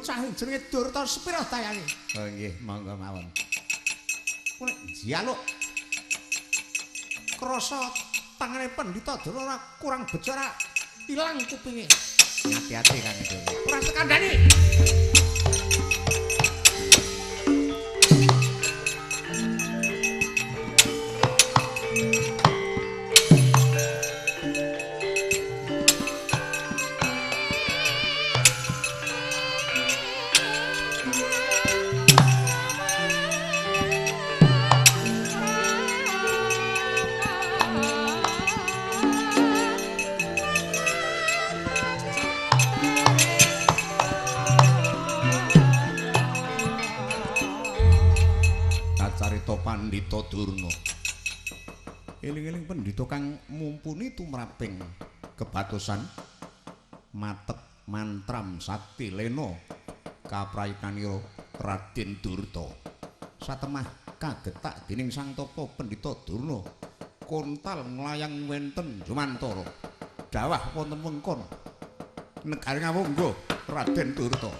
Bocah sing jenenge Durta sepira dayane? Oh nggih, monggo mawon. Nek njaluk krasa tangane Pendhita Durna ora kurang bejo ora ilang kupinge. Ati-ati Kang Durna. Ora sekandhani. Kacarita Pandhita Durna. Eling-eling pendhita kang mumpuni tumraping kebatosan matek mantram sakti lena kaprayitnanira Raden Durta. Satemah kagetak dening Sang Tapa Pendhita Durna kontal nglayang wenten jumantara. Dawah wonten wengkon negari Ngawangga Raden Durta.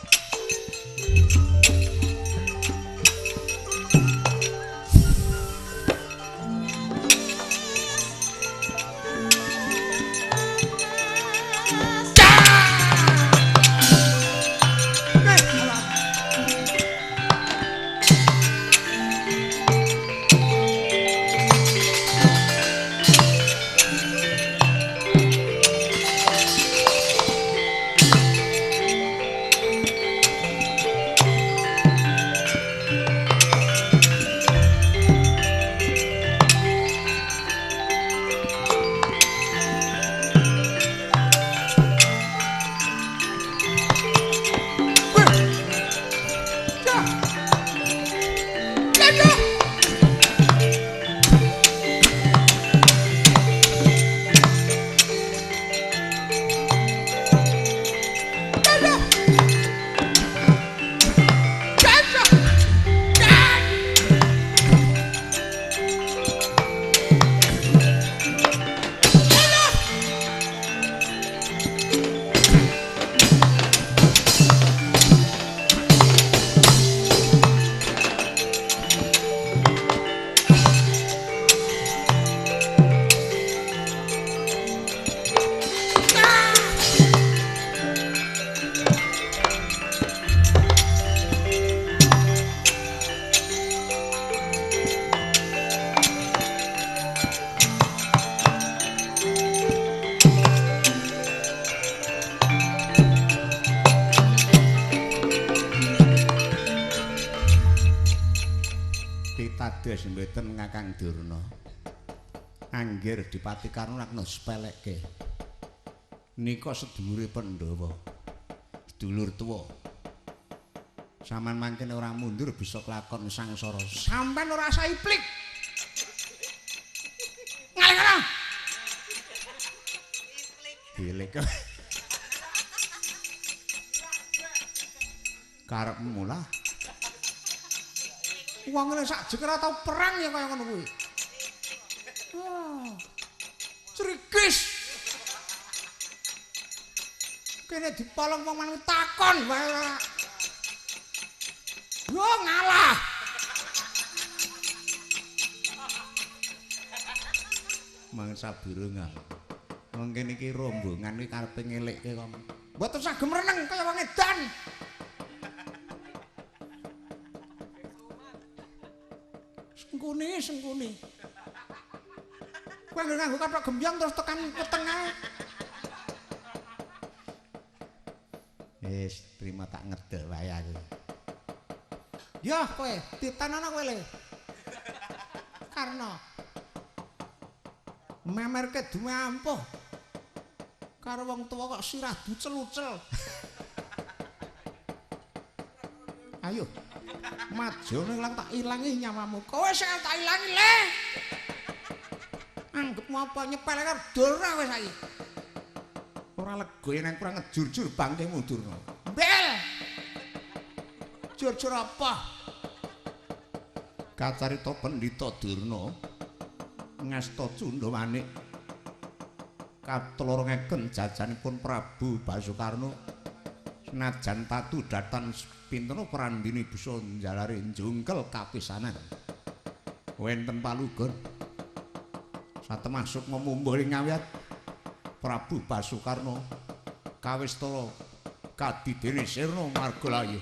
Pitados mboten Kakang Durna. Anggir Dipati Karna kena sepelekke. Nika sedulure Pandhawa. Sedulur tuwa. Saman mangkene ora mundur bisa kelakon sangsara. Sampeyan ora saiplik. Ngalih kono. Dilik. Karepmu lah. Wong ngene sak jek ora tau perang ya kaya ngono kuwi. Wah. Crigis. Kene dipolong wong manut takon wae ora. Yo ngalah. Mangsa burung. Wong kene iki rombongan iki karepe ngelekke kok. Mboten usah gemreneng kaya wong edan. Sengkuni, sengkuni. Kowe nganggo kathok gembyong terus tekan weteng ae. Wis, trima tak ngedek wae aku. Yo kowe, ditanono kowe le. Karna. Memerke duwe ampuh. Karo wong tuwa kok sirah ducel-ucel. Ayo. Majone lang tak ilangi nyawamu. Kowe sing tak ilangi le. Anggepmu apa nyepele karo Durna kowe saiki. Ora lega yen kurang ngejur-jur bangkemu Durna. Mbel. Jur-jur apa? Kacarita Pendhita Durna ngasta cundha manik katelorongeken jajanipun Prabu Basukarna Senajan tatu datan pinten prandini bisa njalari njungkel kapisanan. Wenten palugon. Satemah sukma mumbuh ing ngawiyat Prabu Basukarna kawistara kadidene sirna marga layu.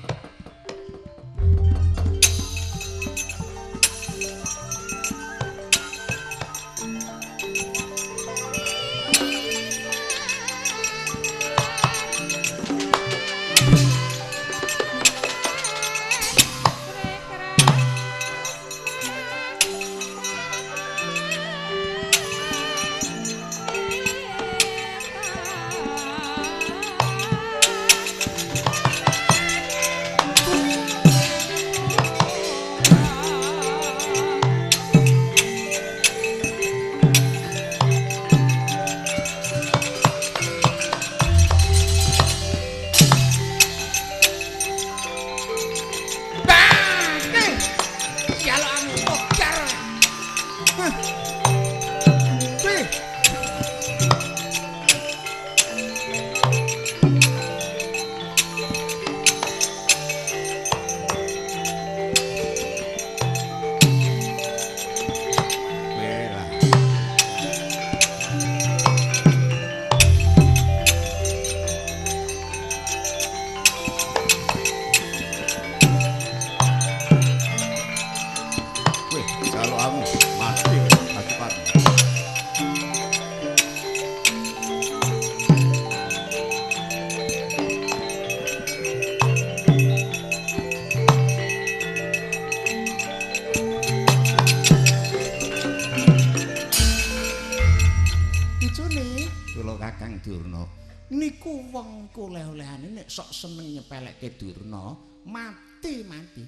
Niku wong oleh-olehane nek sok seneng nyepelekke Durna, mati-mati.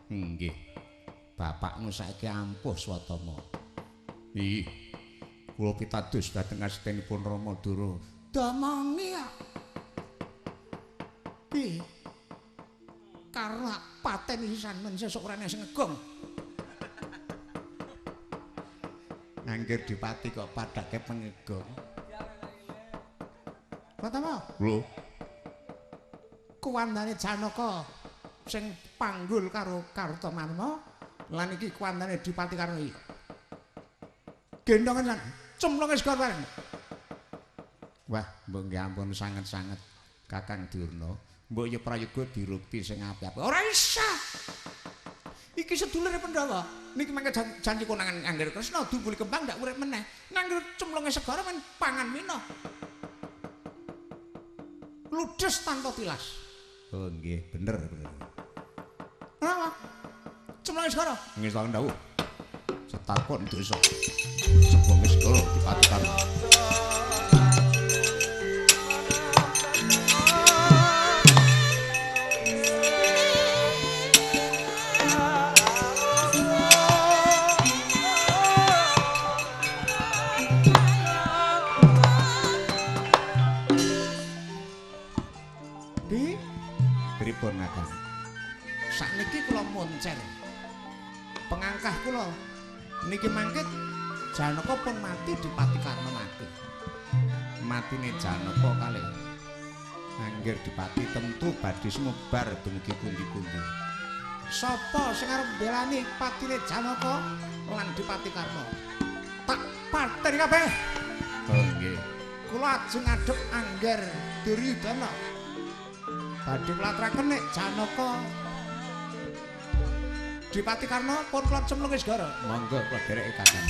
Nggih. Bapakmu saiki ampuh swatama. Ih. Kula pitados dhateng astenipun Rama Dura. Domongi ya. Piye? Karena pateni sisan men sesuk ora sing ngegong. Angger dipati kok padake pengegong. Pratama. Lho. Kuwandane Janaka sing panggul karo Kartomarma lan iki kuwandane Dipati Karna iki. Gendongan san, cemplunge segara bareng. Wah, mbok nggih ampun sanget-sanget Kakang Durna. Mbok ya prayoga dirukti sing apik-apik. Ora isa. Iki sedulure Pandhawa. Niki mangke janji konangan Angger Kresna dumbuli kembang ndak urip meneh. Nangger cemplunge segara men pangan mina. Ludes tanpa tilas. Oh nggih, bener bener. Kenapa? Cemplunge segara. Nggih sampun dawuh. Setakon desa. Cemplunge segara Dipati Karna. Pripun Kakang? Sakniki kula moncer. Pengangkah kula niki mangke Janaka pun mati Dipati Karna mati. Matine Janaka kalih Angger Dipati tentu badhe sumebar dumugi pundi-pundi. Sapa sing arep mbelani patine Janaka lan Dipati Karna? Tak pateni kabeh. Oh nggih. Kula ajeng ngadhep Angger Duryudana. Badhe kula aturaken nek Janaka Dipati Karna pun kula cemplunge segara. Monggo kula dhereke Kakang.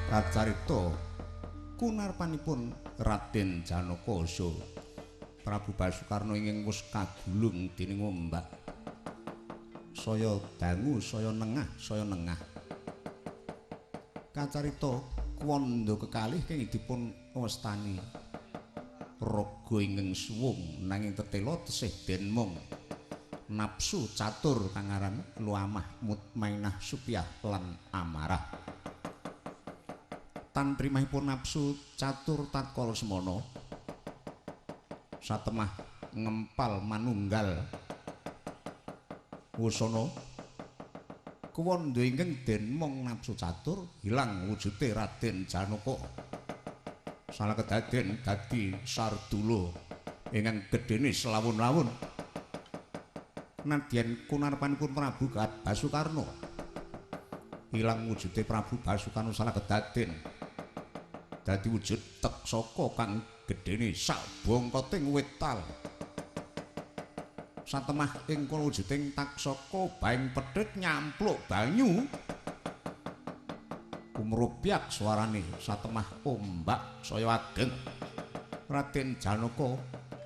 Kacarita kunarpanipun Raden Janaka saha Prabu Basukarna ingkang wis kagulung dening ombak saya dangu saya nengah saya nengah. Kacarita kuwanda kekalih kenging dipun wastani raga ingkang suwung nanging tetela tesih den mung nafsu catur kang aran luamah mutmainah supiah lan amarah. Tan primahipun nafsu catur tatkala semana satemah ngempal manunggal wusana kuwanda ingkang den mung nafsu catur ilang wujude Raden Janaka salah kedaden dadi sardula ingkang gedene selawun-lawun. Nadyan kunarpanipun Prabu Basukarna ilang wujude Prabu Basukarna salah kedaden dadi wujud teksaka kang gedene sak bongkoting wetal. Satemah ing kono wujuding taksaka baing pedhit nyampluk banyu kumrubyak suarane satemah ombak saya ageng. Raden Janaka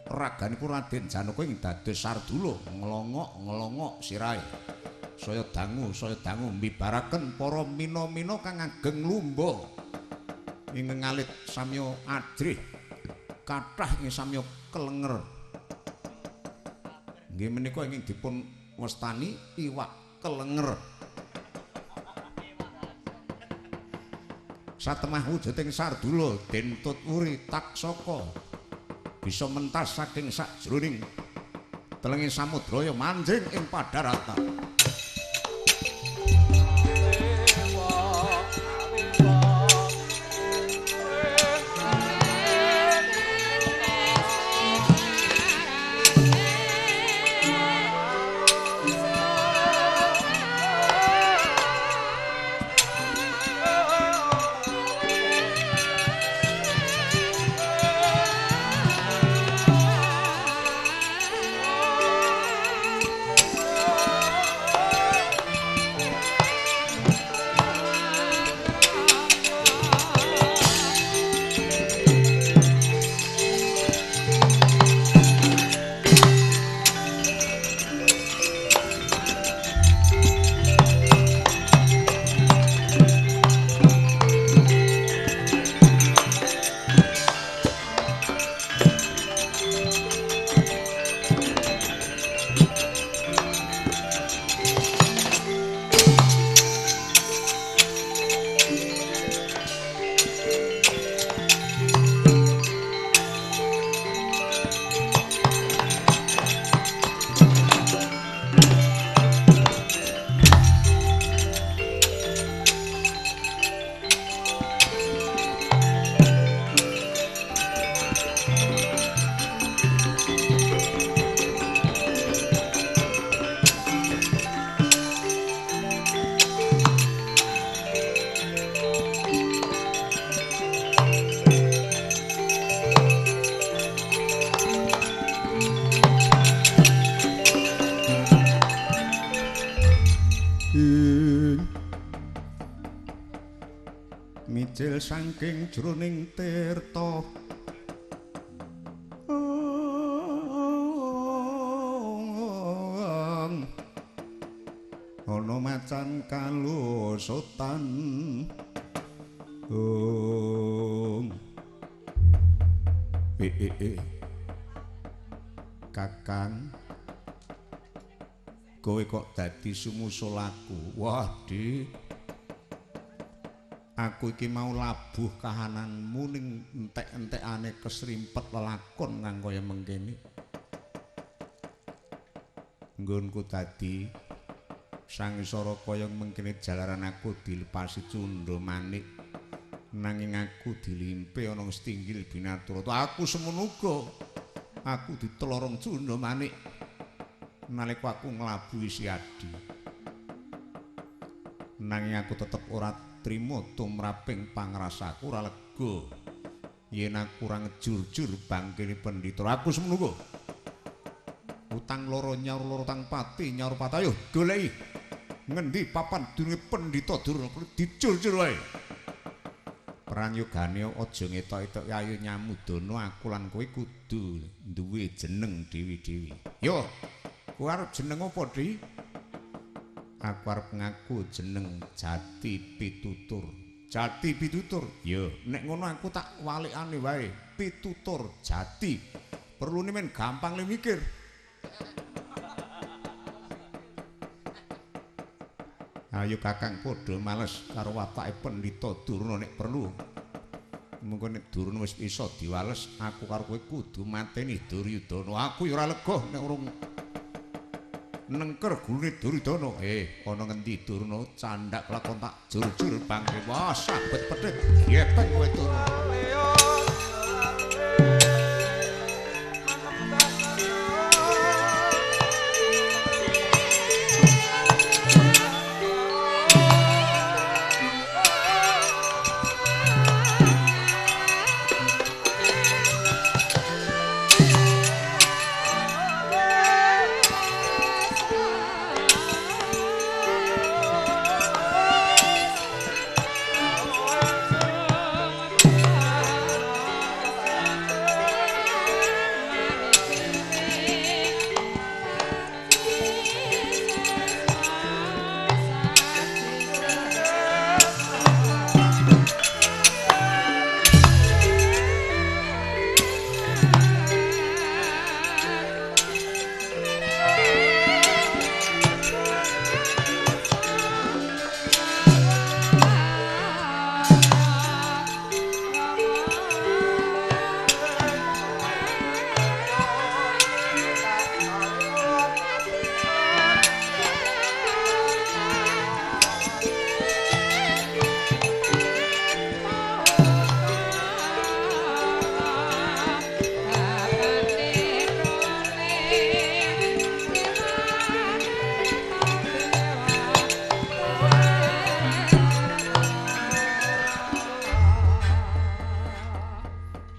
raganipun Raden Janaka ing dados sardula nglongok-nglongok sirahe saya dangu mbibaraken para mina-mina kang ageng lumba ingkang ngalit samya ajrih kathah ing samya kelenger. Nggih menika ingkang dipun wastani iwak kelenger. Satemah wujuding sardula den tutwuri taksaka bisa mentas saking sakjroning telenge samudraya manjing ing padharatan. Mijil saking jroning tirta ana macan kalusutan. Kakang kowe kok dadi sumusul aku. Wah, Dik, Aku iki mau labuh kahananmu ning entek-entekane kesrimpet lelakon kang kaya mengkene. Nggonku dadi sangisara kaya mengkene jalaran aku dilepasi cundha manik, nanging aku dilimpe ana stinggil binaturata. Aku semono uga aku ditelorong cundha manik nalika aku nglabuhi si Adi. Nanging aku tetep ora trima tumraping pangrasaku, ora lega yen aku ora ngejur-jur bangkene pendhita. Aku semono uga utang loro nyaur loro tang pati nyaur patayo goleki ngendi papan durunge pendhita Durna dicur-cur wae. Pranyogane aja ngetok-etok ayo nyamudana, aku lan kowe kudu duwe jeneng dewi-dewi. Yo, kowe arep jeneng apa, Di? Aku arep ngaku jeneng Jati Pitutur. Jati Pitutur. Yo, nek ngono aku tak walikane wae, Pitutur Jati. Perlune men gampang le mikir. Ayo Kakang padha males karo watake pendhita Durna nek perlu. Mengko nek Durna wis iso diwales, aku karo kowe kudu mateni Duryudana. Aku ya ora lega nek urung nengker gulune Duryudana. Ana ngendi Durna candhak lakon tak jur-jur bangke. Wah, sabet pedhit gepeng kowe Durna.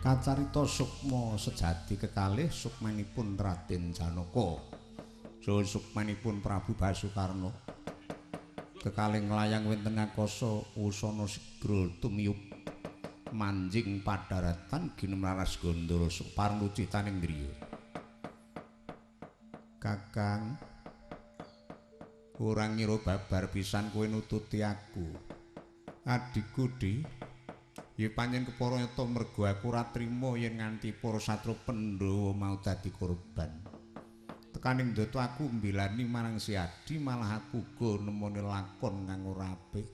Kacarita sukma sejati kekalih sukmanipun Raden Janaka saha sukmanipun Prabu Basukarna kekalih nglayang wonten akasa usana sigra tumiyup manjing padharatan ginemlaras Gandhara pareng lucitaning griya. Kakang, ora ngira babar pisan kowe nututi aku. Adhiku, Di. Ya pancen kepara nyata mergo aku ora trima yen nganti para satru Pandhawa mau dadi korban. Tekaning ndata aku mbilani marang si Adi, malah aku uga nemoni lakon kang ora apik.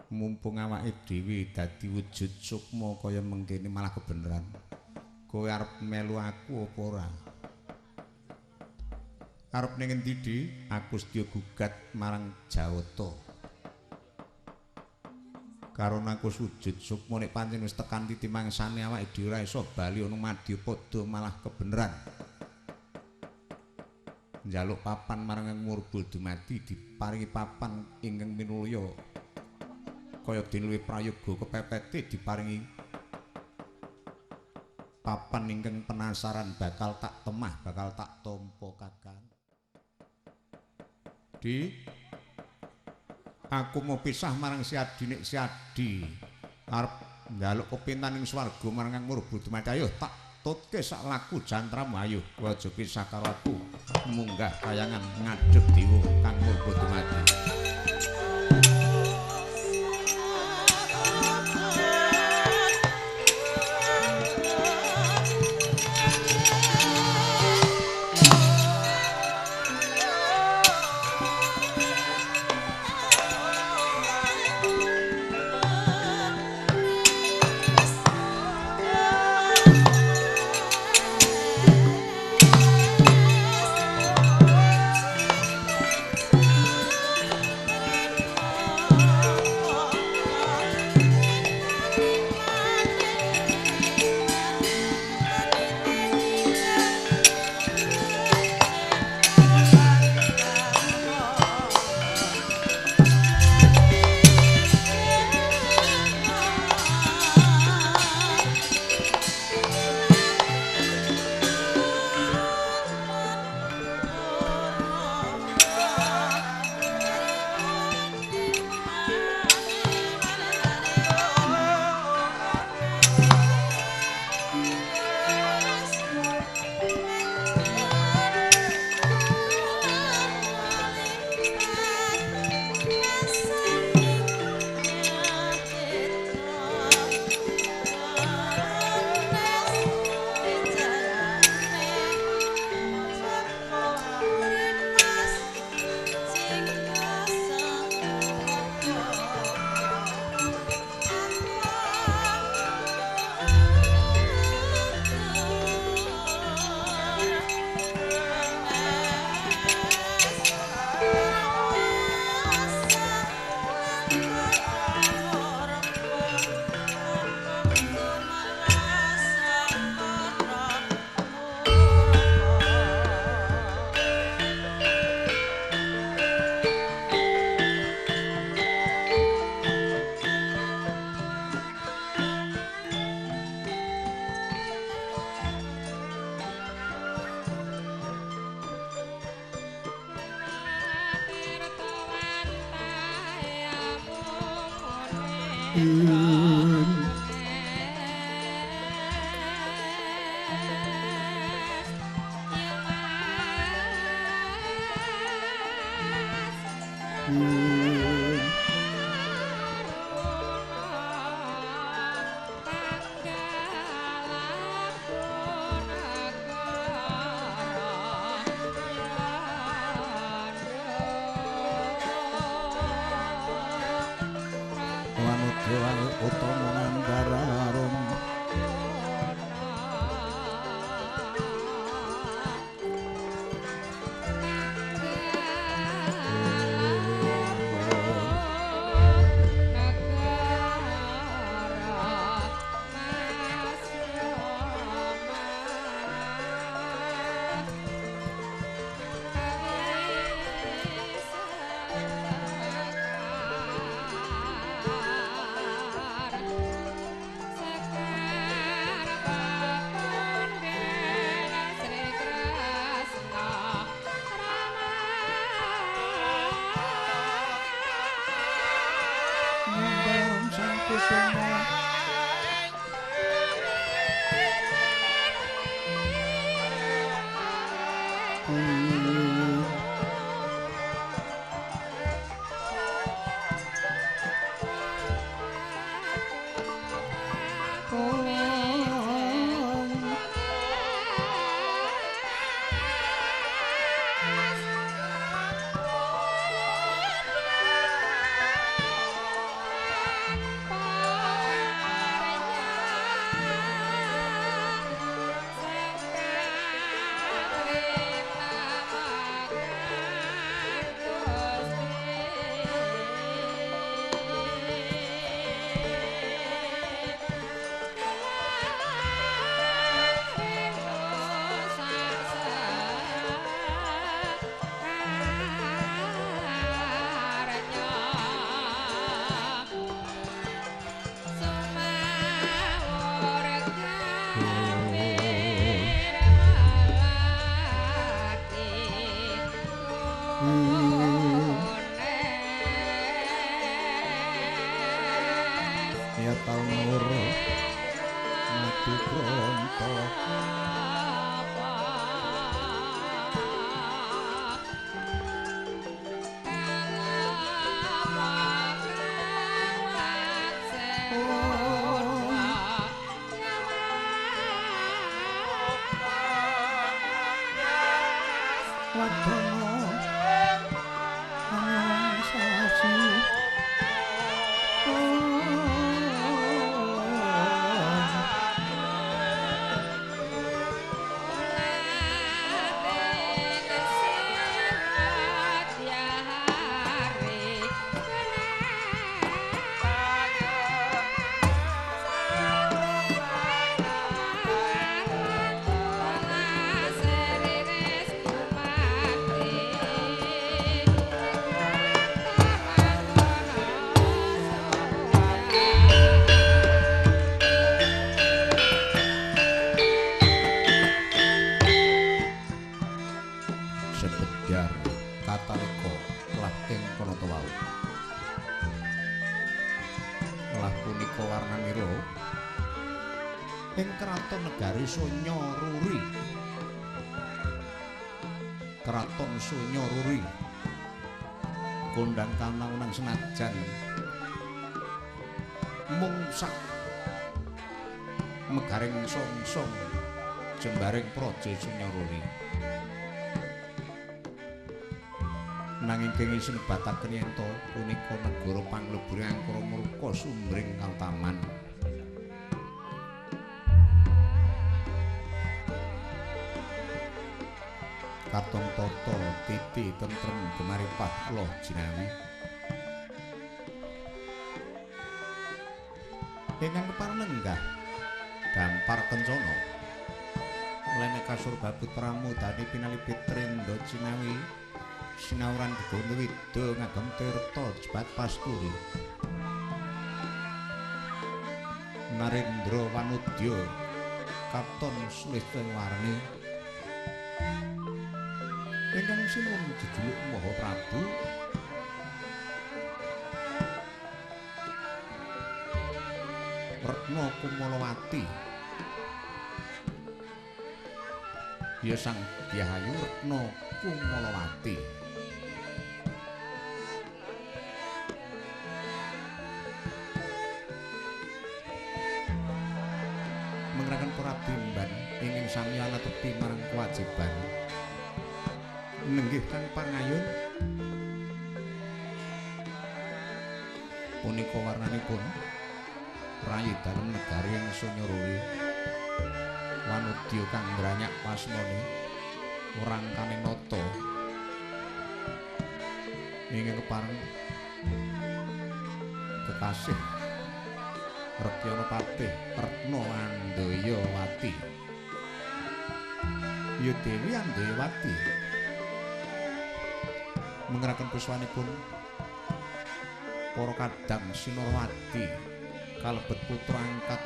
Mumpung awake dhewe dadi wujud sukma kaya mengkene malah kebeneran. Kowe arep melu aku apa ora? Arep ning endi, Di? Aku sedya gugat marang Jawata. Karena aku sujud sukma nek pancen wis tekan titi mangsane awake dhewe ora iso bali ana madyapada malah kebeneran. Njaluk papan marang Kang Murbul dumadi diparingi papan ingkang minulya. Kaya dene luwih prayoga kepepete diparingi papan ingkang penasaran bakal tak temah, bakal tak tampa Kakang. Di, aku mau pisah marang si Adi nek si Adi arep njaluk kepintan ing swarga marang Kang Murbul dumadi. Ayo tak tutke sak laku jantramu, ayo kowe aja pisah karo aku, munggah kayangan ngadhep dewa Kang Murbul dumadi. Sunyoruri, Kraton Sunyoruri, kondang kanaunan senajan mung sak megaring songsong jembaring praja Sunyoruri. Nanging kenging sinebataken yen to punika negara panglebure angkara murka sumring kautaman. Katon tata titi tentrem gemaripah loh jinawi. Ingkang kepareng lenggah dampar kencana lene kasur babut pramudane pinalipit trenda jinawi sinauran gegondo wida ngagem tirta jebat pasturi Narendra Wanudya katon sulistya warni ingkang sinuwun jejuluk Maha Prabu. Retna Kumalawati. Ya Sang Dyah Ayu Retna Kumalawati. Mengraken para bimban ingkang sami anetepi marang kewajiban. Nenggih kang pangayun punika warnanipun rayi dalem negari ing Sunyaruri wanudya kang ngranyak pasmane rangkane nata ingkang kepareng kekasih Rekyana Patih Retna Andayawati. Ya Dewi Andayawati mengeraken puswanipun para kadang Sinarawati kalebet putra angkat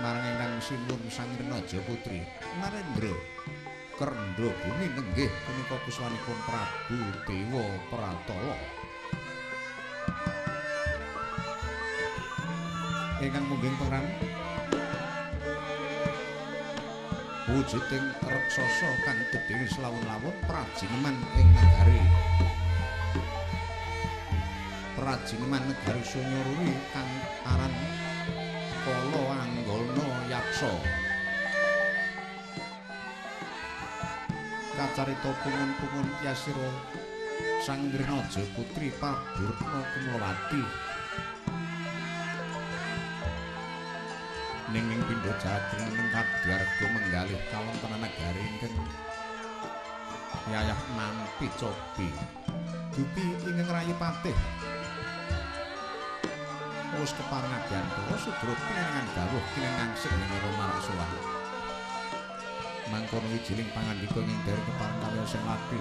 marang ingkang sinuwun Sang Rinaja Putri Narendra Kerndha Bumi nenggih punika puswanipun Prabu Dewa Pratala ingkang mungging perang wujuding raksasa kang gedhe selawun-lawun prajineman ing negari prajineman negari Sunyaruri kang aran Kala Anggana Yaksa. Kacarita pungun-pungun Yasira Sang Rinaja Putri Prabu Retna Kumalawati ning pindha jateng ing kadwarga menggalih kawontenan negari ingkang yayah nampi cobi dupi ingkang rayi patih wis kepareng abiyantara sudra pinangan dawuh kinangangsik ing marang sowan mangkono wijiling pangandika ing dereng kepareng kawiyos sing lati.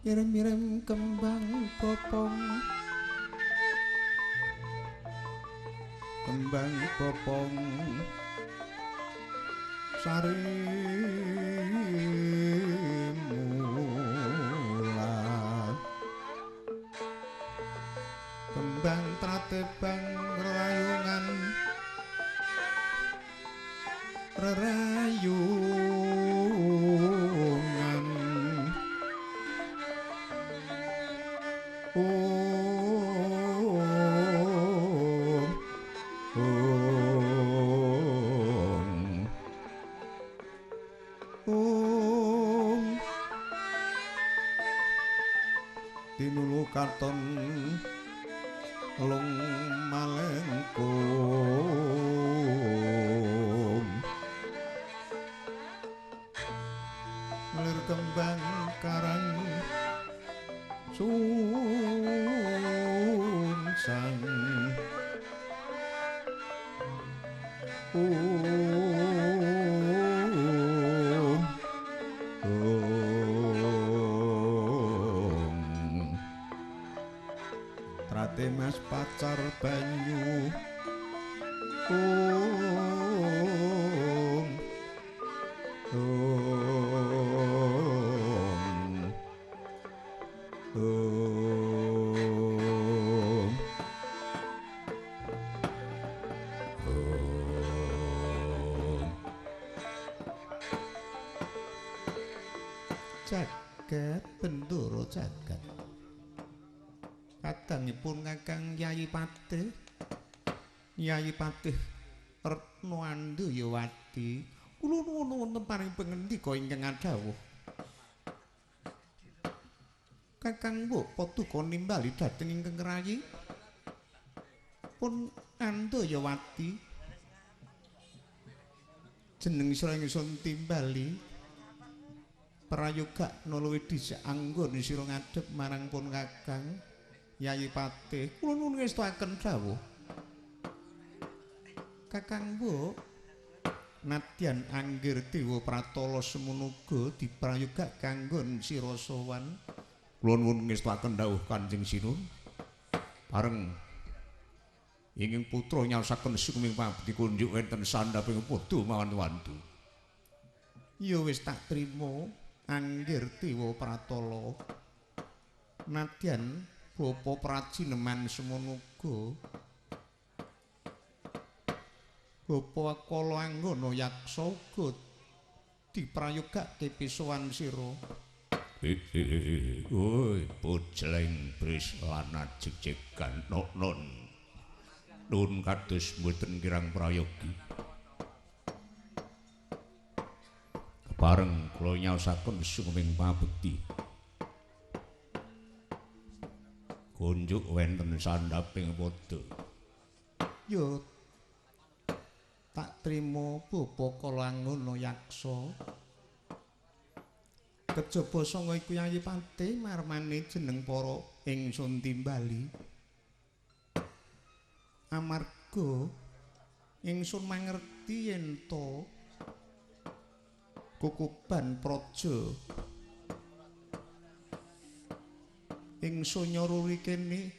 Mirem-mirem kembang bopong, kembang bopong sari mula, kembang tratah Tebang rerayungan rerayungan om om om tinulu katon lung malengkung lir kembang karang sunsang Mas pacar banyu om om om om jagat bendoro jagat kadangipun Kakang Yayi Patih Yayi Patih Retno Andayawati kula nuwun wonten paring pangendika ingkang adhawuh Kakang mbok paduka nimbali dhateng ingkang rayi pun Andayawati jeneng sira ingsun timbali prayoga luwih dhisik anggon sira ngadhep marang pun Kakang Yayi Patih kula nuwun ngestuaken dawuh Kakang mbok nadyan anggir dewa pratala semono uga diprayoga kanggon sira sowan kula nuwun ngestuaken dawuh Kanjeng Sinun bareng inging putra nyaosaken sukming pabekti kunjuk wonten sandhaping padha mawan-wantu ya wis tak trima anggir dewa pratala nadyan Bapa Prajineman semono uga Bapa Kala Anggana Yaksa uga diprayogake pisowan sira. Oi bojleng bris lan jegjegan non nun kados mboten kirang prayogi kepareng kula nyaosaken suming pabekti kunjuk wonten sandhaping padha ya tak trima Bapa Kala Anggana Yaksa kejaba sanga iku Yayi Patih marmane jeneng para ingsun timbali amarga ingsun mangerti yen to kukuban praja ing sonya ruri kene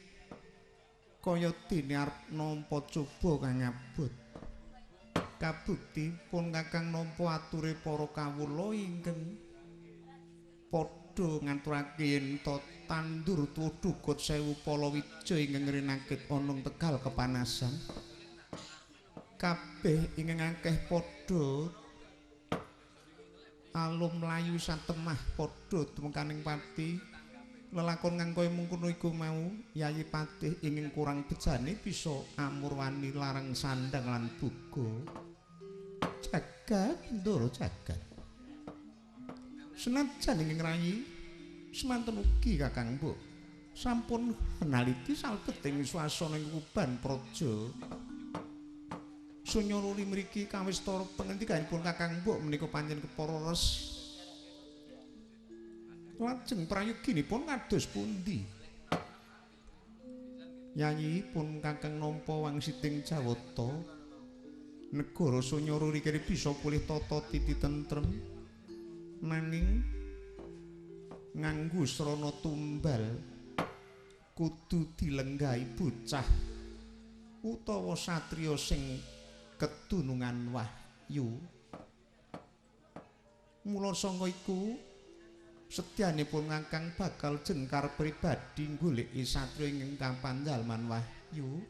kaya dene arep nampa coba kang abot kabukti pun Kakang nampa ature para kawula ingkang padha ngaturake yen to tandur tuwa dugut sewu palawija ingkang rinakit ana Tegal kepanasan kabeh ingkang akeh padha alum mlayu satemah padha tumekaning pati lelakon kang kaya mengkono iku mau Yayi Patih ingkang kurang bejane bisa amurwani larang sandang lan buga jagat ndara jagat senajan ingkang rayi semanten ugi Kakang mbok sampun penaliti salbeting swasana ing Kuban Praja sunya ruri mriki kawistara pangendikanipun Kakang mbok menika pancen kepara res lajeng prayoginipun kados pundi Yayi pun Kakang nampa wangsiting jawata negara sunya ruri kene bisa pulih tata titi tentrem nanging nganggo srana tumbal kudu dilenggahi bocah utawa satriya sing kedunungan wahyu mula sanga iku setyanipun Kakang bakal jengkar pribadi goleki satriya ingkang kapanjalman wahyu.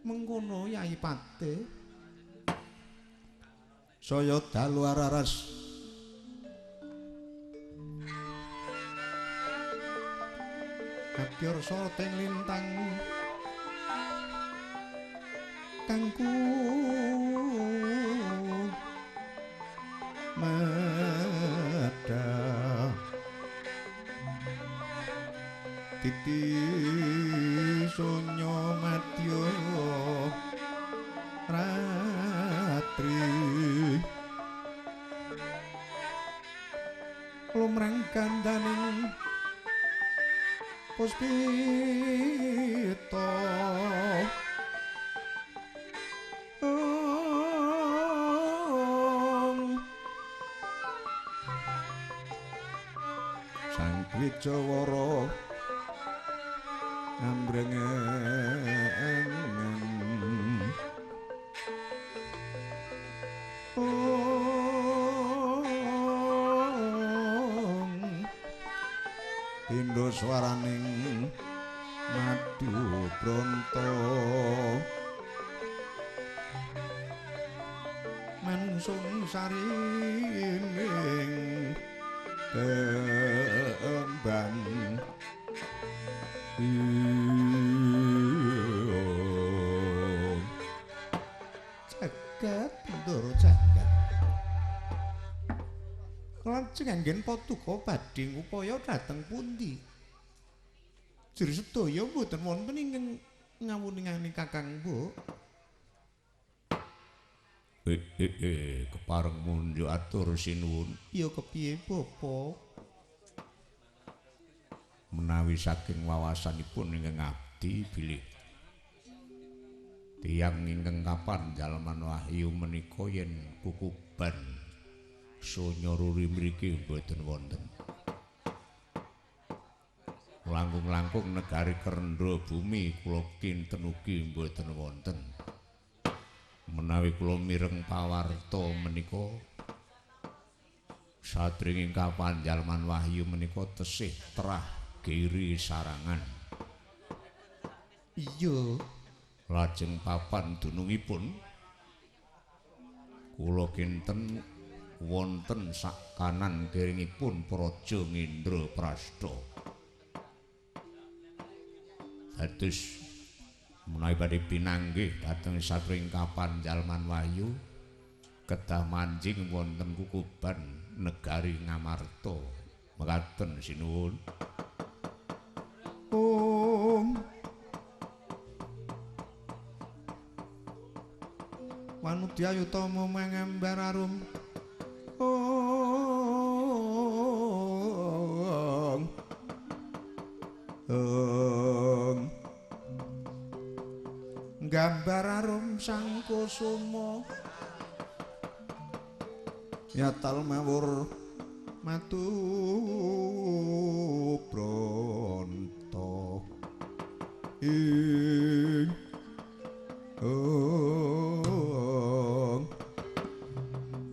Mengkono Yai Patih. Saya dalu araras Abyor soroteng lintang kangku madha titi sunyo madya ratri lumrang gandaning puspita Sang Wijawara ambrengen Pindha swaraning madu bronto manungsung sarining kembang jagat Bendara jagat lajeng anggen patuko badhe ngupaya dhateng pundi? Jur sedaya mboten wonten ingkang ngawuningani Kakang Mbok. Kepareng mundhut atur sinuwun. Ya kepiye Bapak? Menawi saking wawasanipun ingkang abdi bilih tiyang ingkang kapan jalman wahyu menika yen kukuban sonya ruri mriki mboten wonten. Langkung-langkung negari Kerendha bumi kula kinten ugi mboten wonten. Menawi kula mireng pawarta menika sadèrènging kapan jalman wahyu menika tesih terah giri sarangan. Iya. Lajeng papan dunungipun kula kinten wonten sak kanan kiringipun Praja Ngendraprasta. Dados menawi badhe pinanggih dhateng satring kapan jalman wahyu kedah manjing wonten kukuban negari Ngamarta. Mekaten sinuwun. Om Wanudya yutama mangambar arum. Om Om gambar arum sang kusuma yatal mawur matu bronto ing ong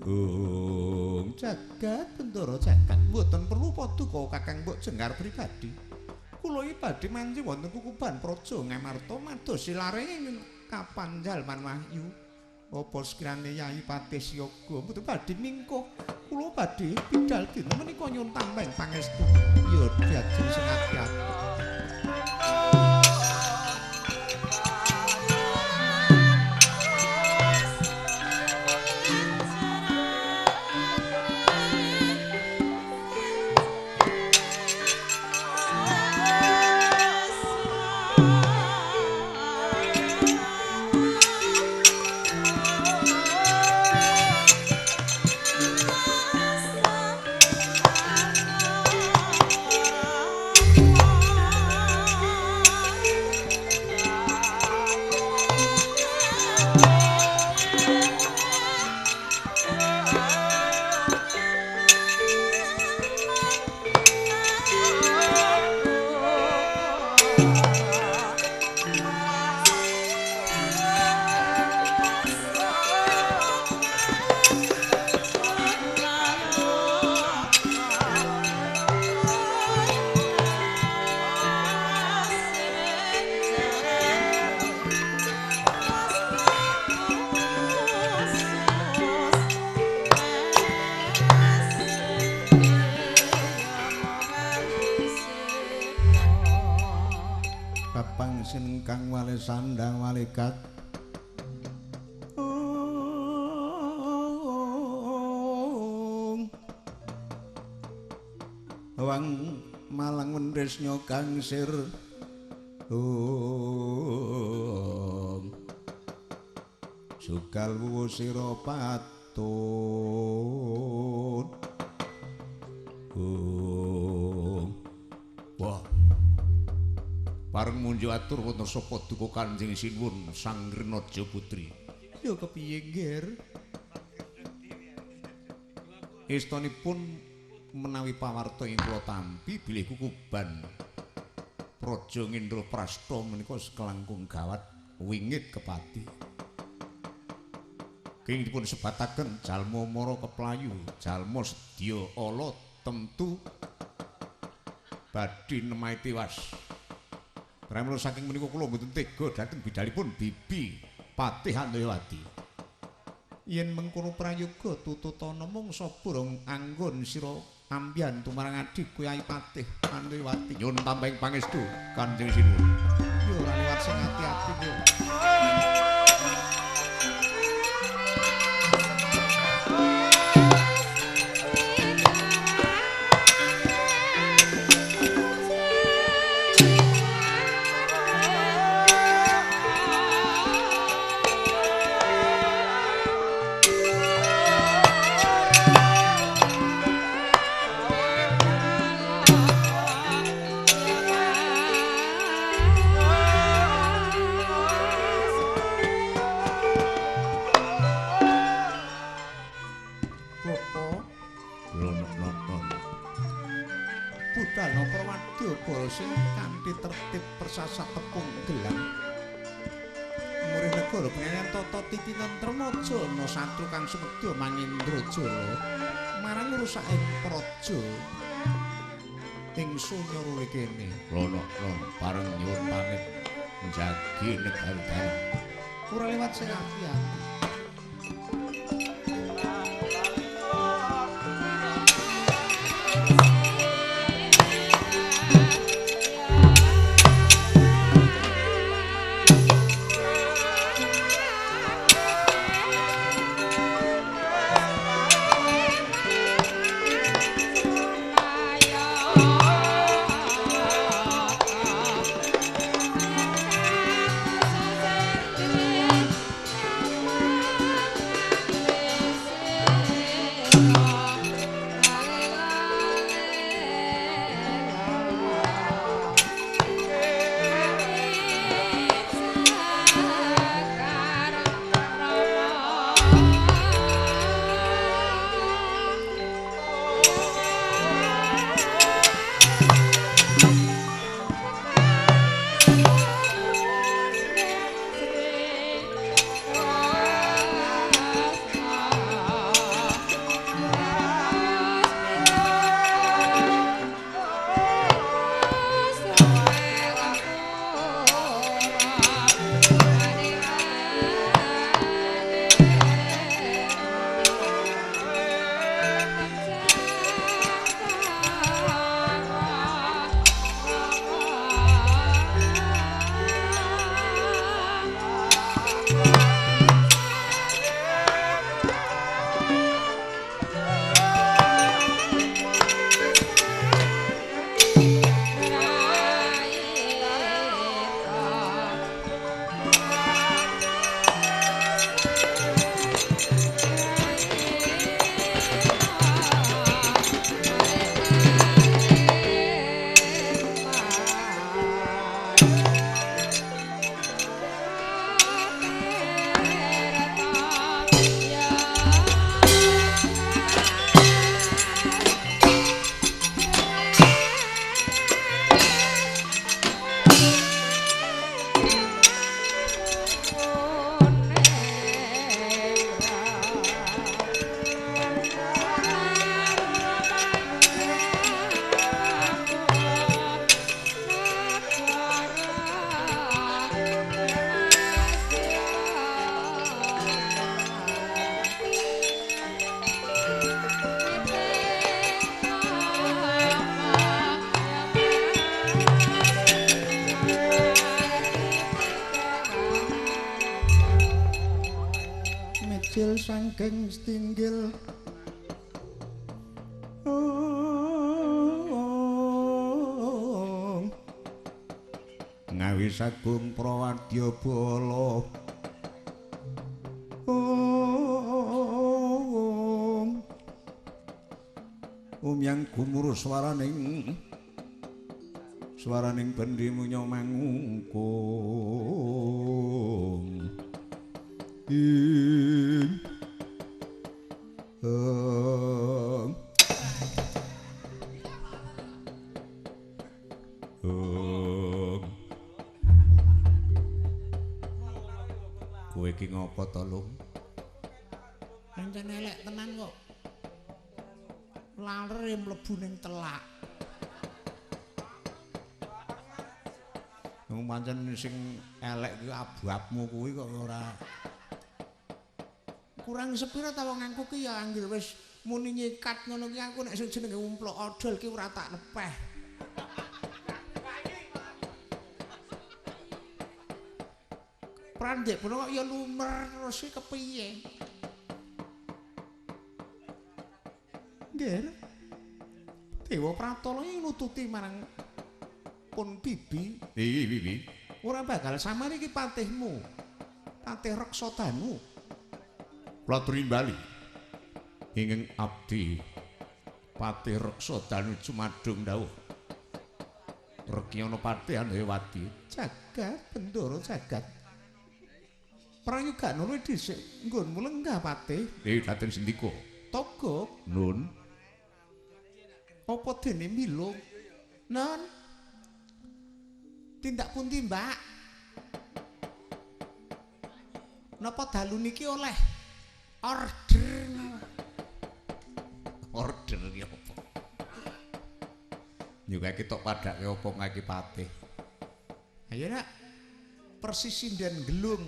ong jagat Bendara jagat mboten perlu paduka Kakang Mbok jenggar pribadi. Kula iki badhe manci wonten kukuban Praja Ngamarta madosi lareng kapan jalman wahyu. Apa sekirane Yai Patih siaga mboten badhe mingkuh. Kula badhe bidal dinten menika nyuwun tambahing pangestu. Ya diajeng sing ati-ati. Oh. malaikat. Wang malang wendresnya gangsir. Sukal wuwu sira patut. Wah. Pareng munjuk atur wonten sapa duka Kanjeng Sinuwun Sang Rinaja Putri. Ya kepiye, Nger? Istanipun menawi pawarta ing kula tampi bilih kukuban Praja Ngendraprasta menika sekelangkung gawat wingit kepati. Kenging dipun sebataken jalma mara keplayu, jalma sedya ala temtu badhe nemahi tiwas. Pramila saking menika kula mboten tega dhateng bidalipun Bibi Patih Andayawati. Yen mengkono prayoga tututana mung saburung anggon sira ambiyan tumarang adhiku Kyai Patih Andayawati. Nyuwun tambahing pangestu Kanjeng Sinuwun. Ya ora liwat sing ati-ati yo. Sing kanthi tertib persasat tepung gelang murih negara pengen tata titi tentrem aja ana satru kang sumedya mangendra jala marang ngrusaking praja ing sunya rule kene. Lono pareng nyuwun pamit njagi negara dalem ora lewat sing ati-ati. Ijil saking stinggil. Ngawis agung prawadya bala. Umyang gumuruh swaraning swaraning bendi munya mangungkung. Ing Kowe iki ngopo to, Lung? Pancen elek tenan kok. Lalere mlebu ning telak. Wong pancen sing elek kuwi ababmu kuwi kok ora kurang sepira ta wong aku ki ya anggere wis muni nyikat ngono ki aku nek sing jenenge umplok odol ki ora tak lepeh. Prandek bono kok ya lumer terus ki kepiye? Nggih. Dewa Pratala iki nututi marang pun bibi. Iya, bibi. Ora bakal samar iki patihmu. Patih Reksadanu. Kula trimbali. Ingkang abdi Patih Reksadanu jumadung dawuh. Rekyana Patih Andayawati. Jagat Bendara jagat. Prayoga nulis dhisik nggonmu lenggah Patih. Dhateng sendika. Togok. Nun. Apa dene milung? Non. Tindak pundi, Mbak? Napa dalu niki oleh order? Order ki apa? Nyukake tok padhake apa ngaki Patih. Ayo nak. Persis sinden gelung.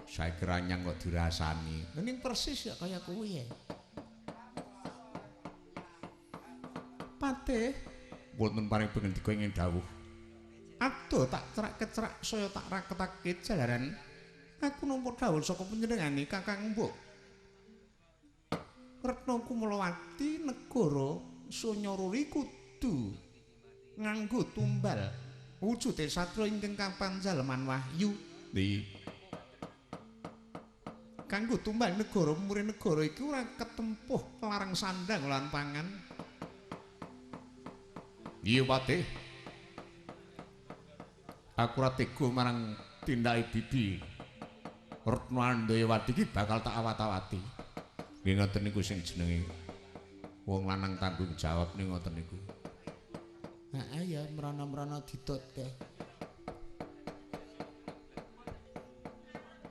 Saiki ranyang kok dirasani. Ning persis ya kaya kuwi ya. Patih, wonten paring pangendika ing dawuh. Aduh tak cerak-kecerak saya tak raketake jalaran. Aku nampa dawuh saka panjenengane Kakang Mbok. Retna Kumulawati negara Sunyaruri kudu nganggo tumbal wujude satra ingkang kapanjaleman wahyu. Di kanggo tumbal negara murid negara iki ora ketempuh larang sandang lan pangan. Iya Patih. Aku ora tega marang tindake bibi. Retna Andayawati iki bakal tak awat-awati. Nggih ngoten niku sing jenenge wong lanang tanggung jawab ning ngoten niku. Heeh ya mrana-mrana didotke.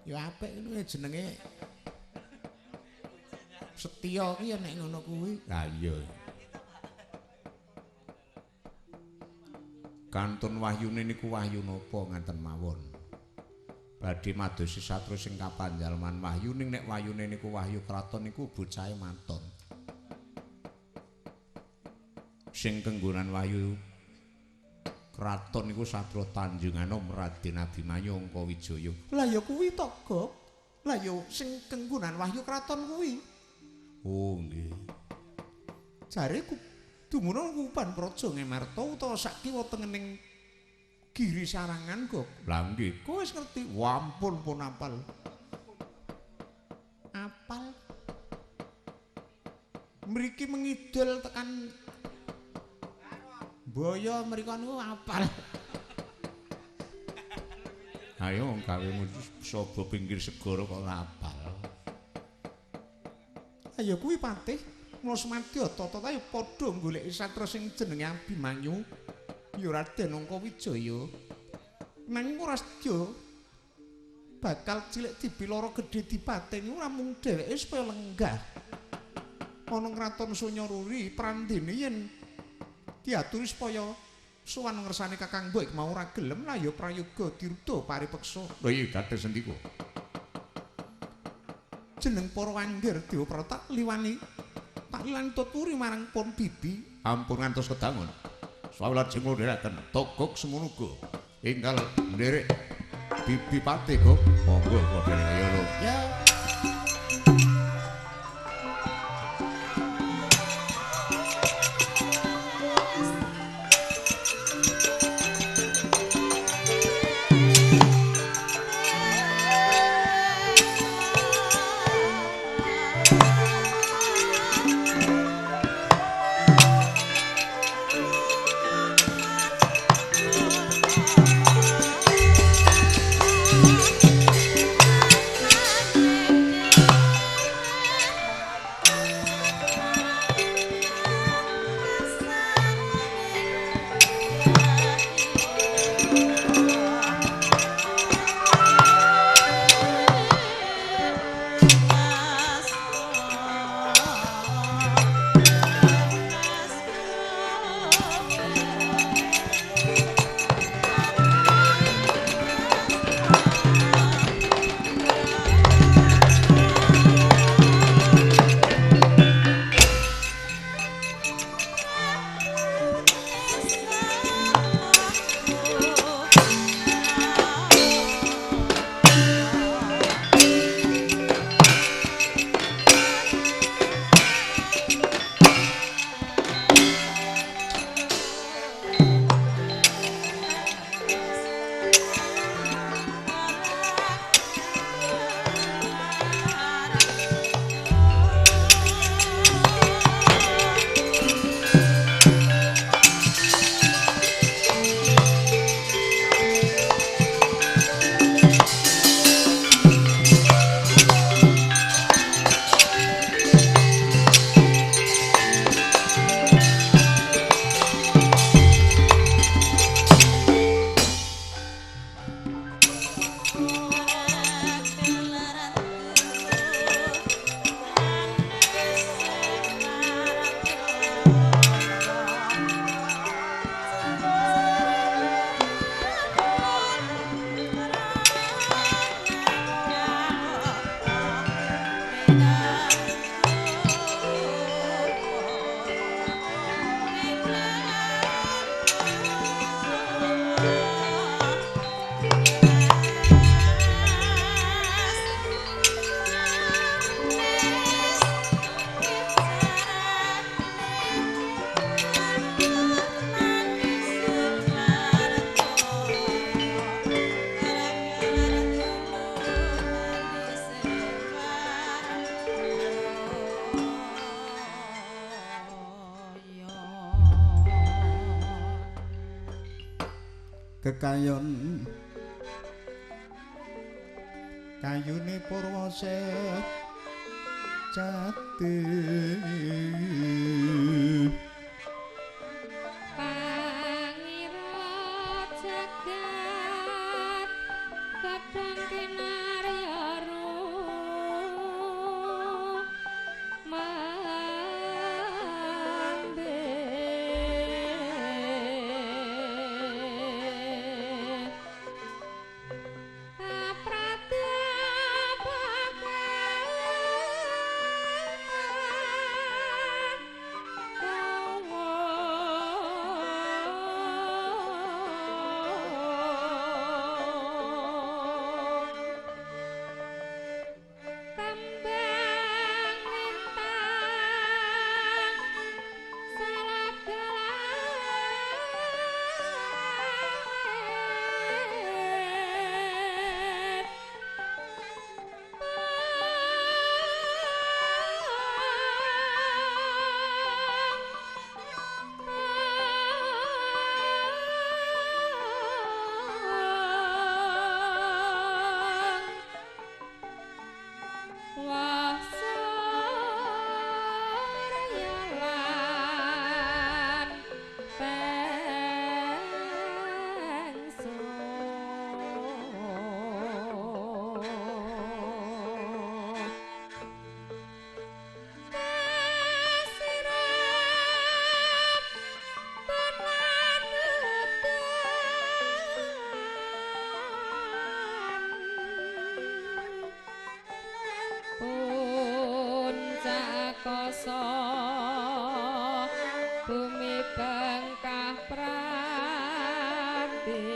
Ya apik ngono jenenge setya ki ya nek ngono kuwi. Ha iya. Kantun wahyune niku wahyu napa ngaten mawon. Badhe madosi satra sing kapanjalman wahyu ning nek wahyune niku wahyu kraton niku bocahe maton. Sing kenggonan wahyu kraton niku satra Tanjunganom Raden Abimanyu Angkawijaya. Lah ya kuwi to, Gok. Lah ya sing kenggonan wahyu kraton kuwi. Oh nggih. Jare ku dumunung Kuban Praja Ngemarta utawa sak kiwa tengening Giri Sarangan, Gok. Lah nggih, kowe wis ngerti. Wampun pun apal. Apal. Mriki mengidul tekan Boyo mriko niku apal. Ayo gawemu saba pinggir segara kok ora apal. Ayo kuwi Patih. Mula semadya tata ayo padha goleki satra sing jenenge Abimanyu ya Raden Angkawijaya. Nanging ora sedya bakal cilik dibiloro gedhe dipateni ora mung dheweke supaya lenggah. Ana kraton Sunyaruri prandene yen diaturi supaya sowan ngersane Kakang Mbok mau ora gelem lah ya prayoga diruda paripeksa. Lha iya dados sendika. Jeneng para anggir Dewa Prata liwani tak liwani tuturi marang pun bibi. Ampun ngantos kedangun. Sawela lajeng ndherekaken togok semono uga. Enggal nderek Bibi Pati kok. Monggo padha ayo lho. Ya. Kekayon kayune purwa sejati pangira jagat kadang kinarya Puncak bumi bengkah prati.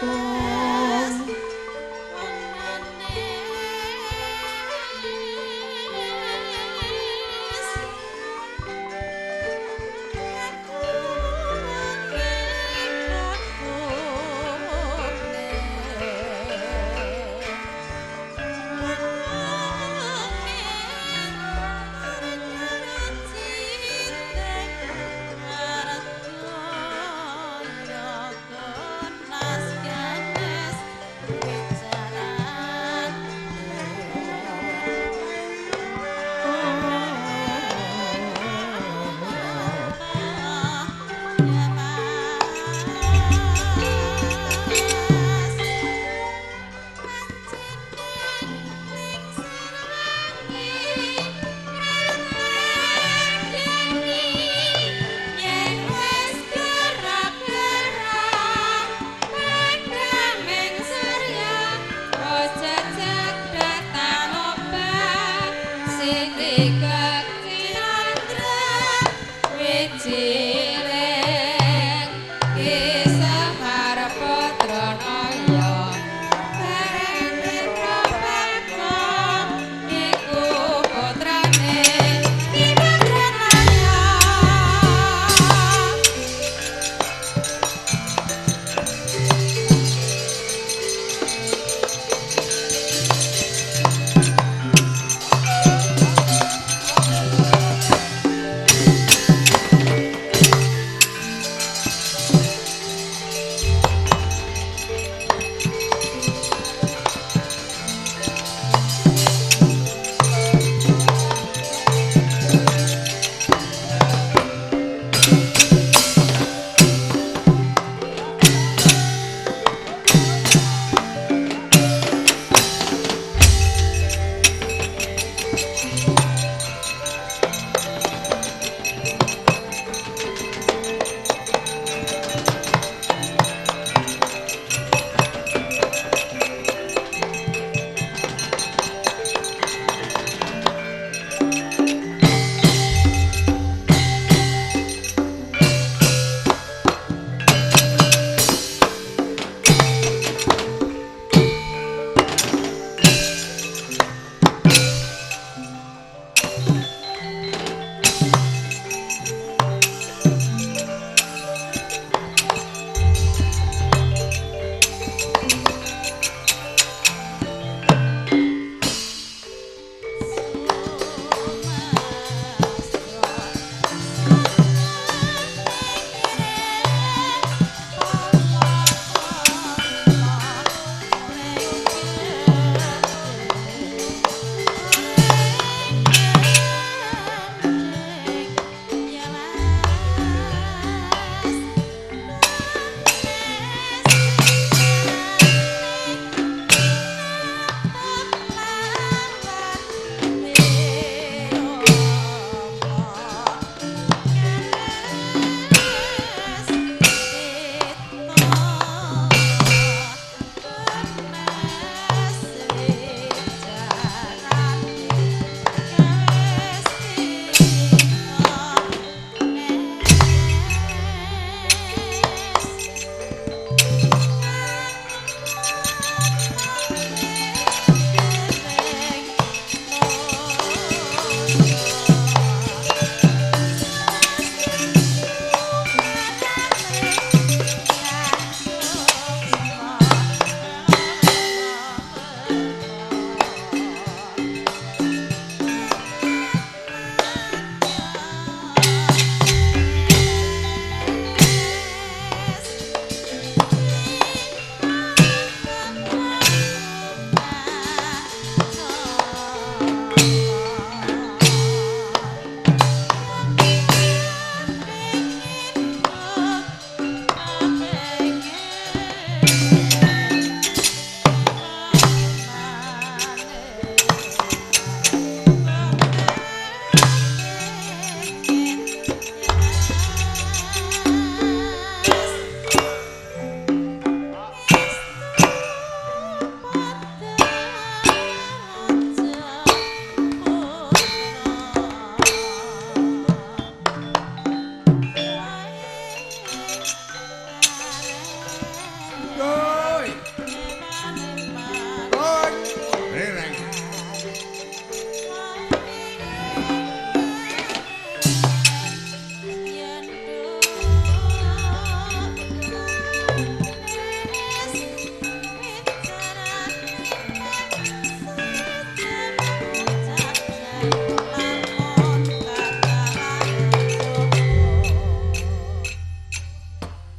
Oh.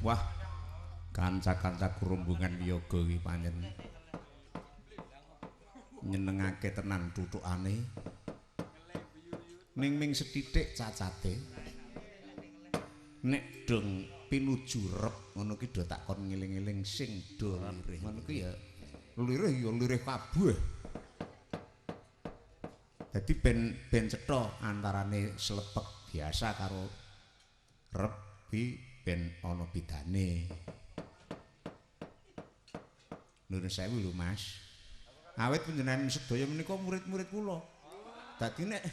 Wah, kanca-kanca rombongan wiyaga iki pancen nyenengake tenan tutukane. Ning ming sethithik cacate. Nek dong pinuju rep ngono ki do tak kon ngeling-eling sing do lirih. Ngono ki ya lirih ya lirih kabeh. Dadi ben cetha antarane slepek biasa karo rep bi ben ana bedane. Nuwun sewu lho Mas. Awit panjenengan sedaya menika murid-murid kula. Dadi nek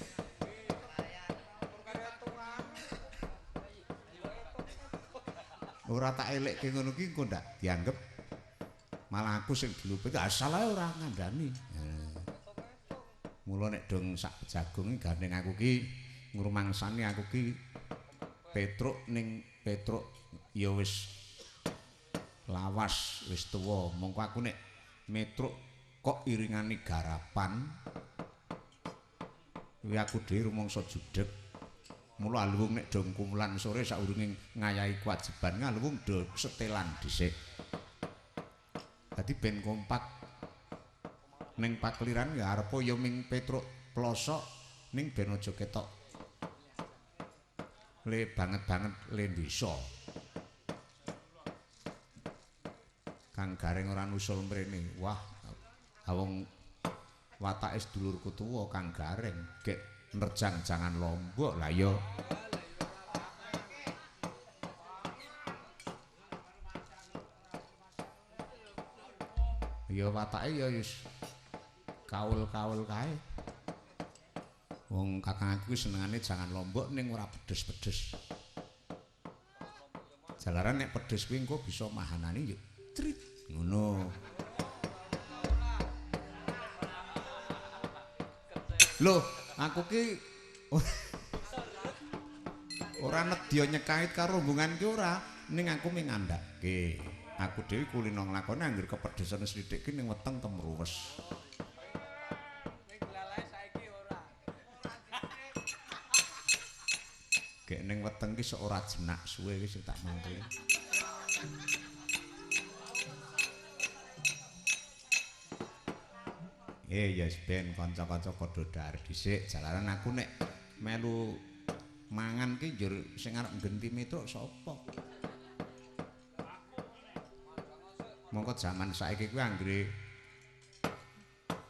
ora tak elekke ngono ki engko ndak dianggep malah aku sing diluput asal ae ora ngandani. Mula nek dong sak jagung gandeng aku ki ngrumangsani aku ki Petruk ning Petruk ya wis lawas wis tuwa, mongko aku nek metruk kok iringane garapan kuwi aku dhewe rumangsa judeg. Mula aluwung nek dong kumulan sore saurunge ngayahi kewajiban ngaluwung do setelan dhisik. Dadi ben kompak ning pakeliran ya arepa ya ming Petruk plosok ning ben aja ketok le banget-banget le desa. Kang Gareng ora nusul mrene. Wah, wong watake sedulurku tuwa Kang Gareng gek nerjang jangan lombok lah ya. Ya watake ya wis kaul-kaul kae. Wong kakang aku senengane jangan lombok ning ora pedes-pedes. Jalaran nek pedes kuwi engko bisa mahanani ya crit ngono. Loh, aku ki ora nedya nyekait karo rombongan ki ora, ning aku mung ngandhake. Aku dhewe kulino nglakoni anggere kepedhesen sithik ki ning weteng kemruwes. Gek ning weteng ki sok ora jenak suwe ki sing tak mangkeli. Ya ben kanca-kanca padha dhahar dhisik, jalaran aku nek melu mangan ki njur sing arep nggenti metruk sapa? Mongko jaman saiki kuwi anggere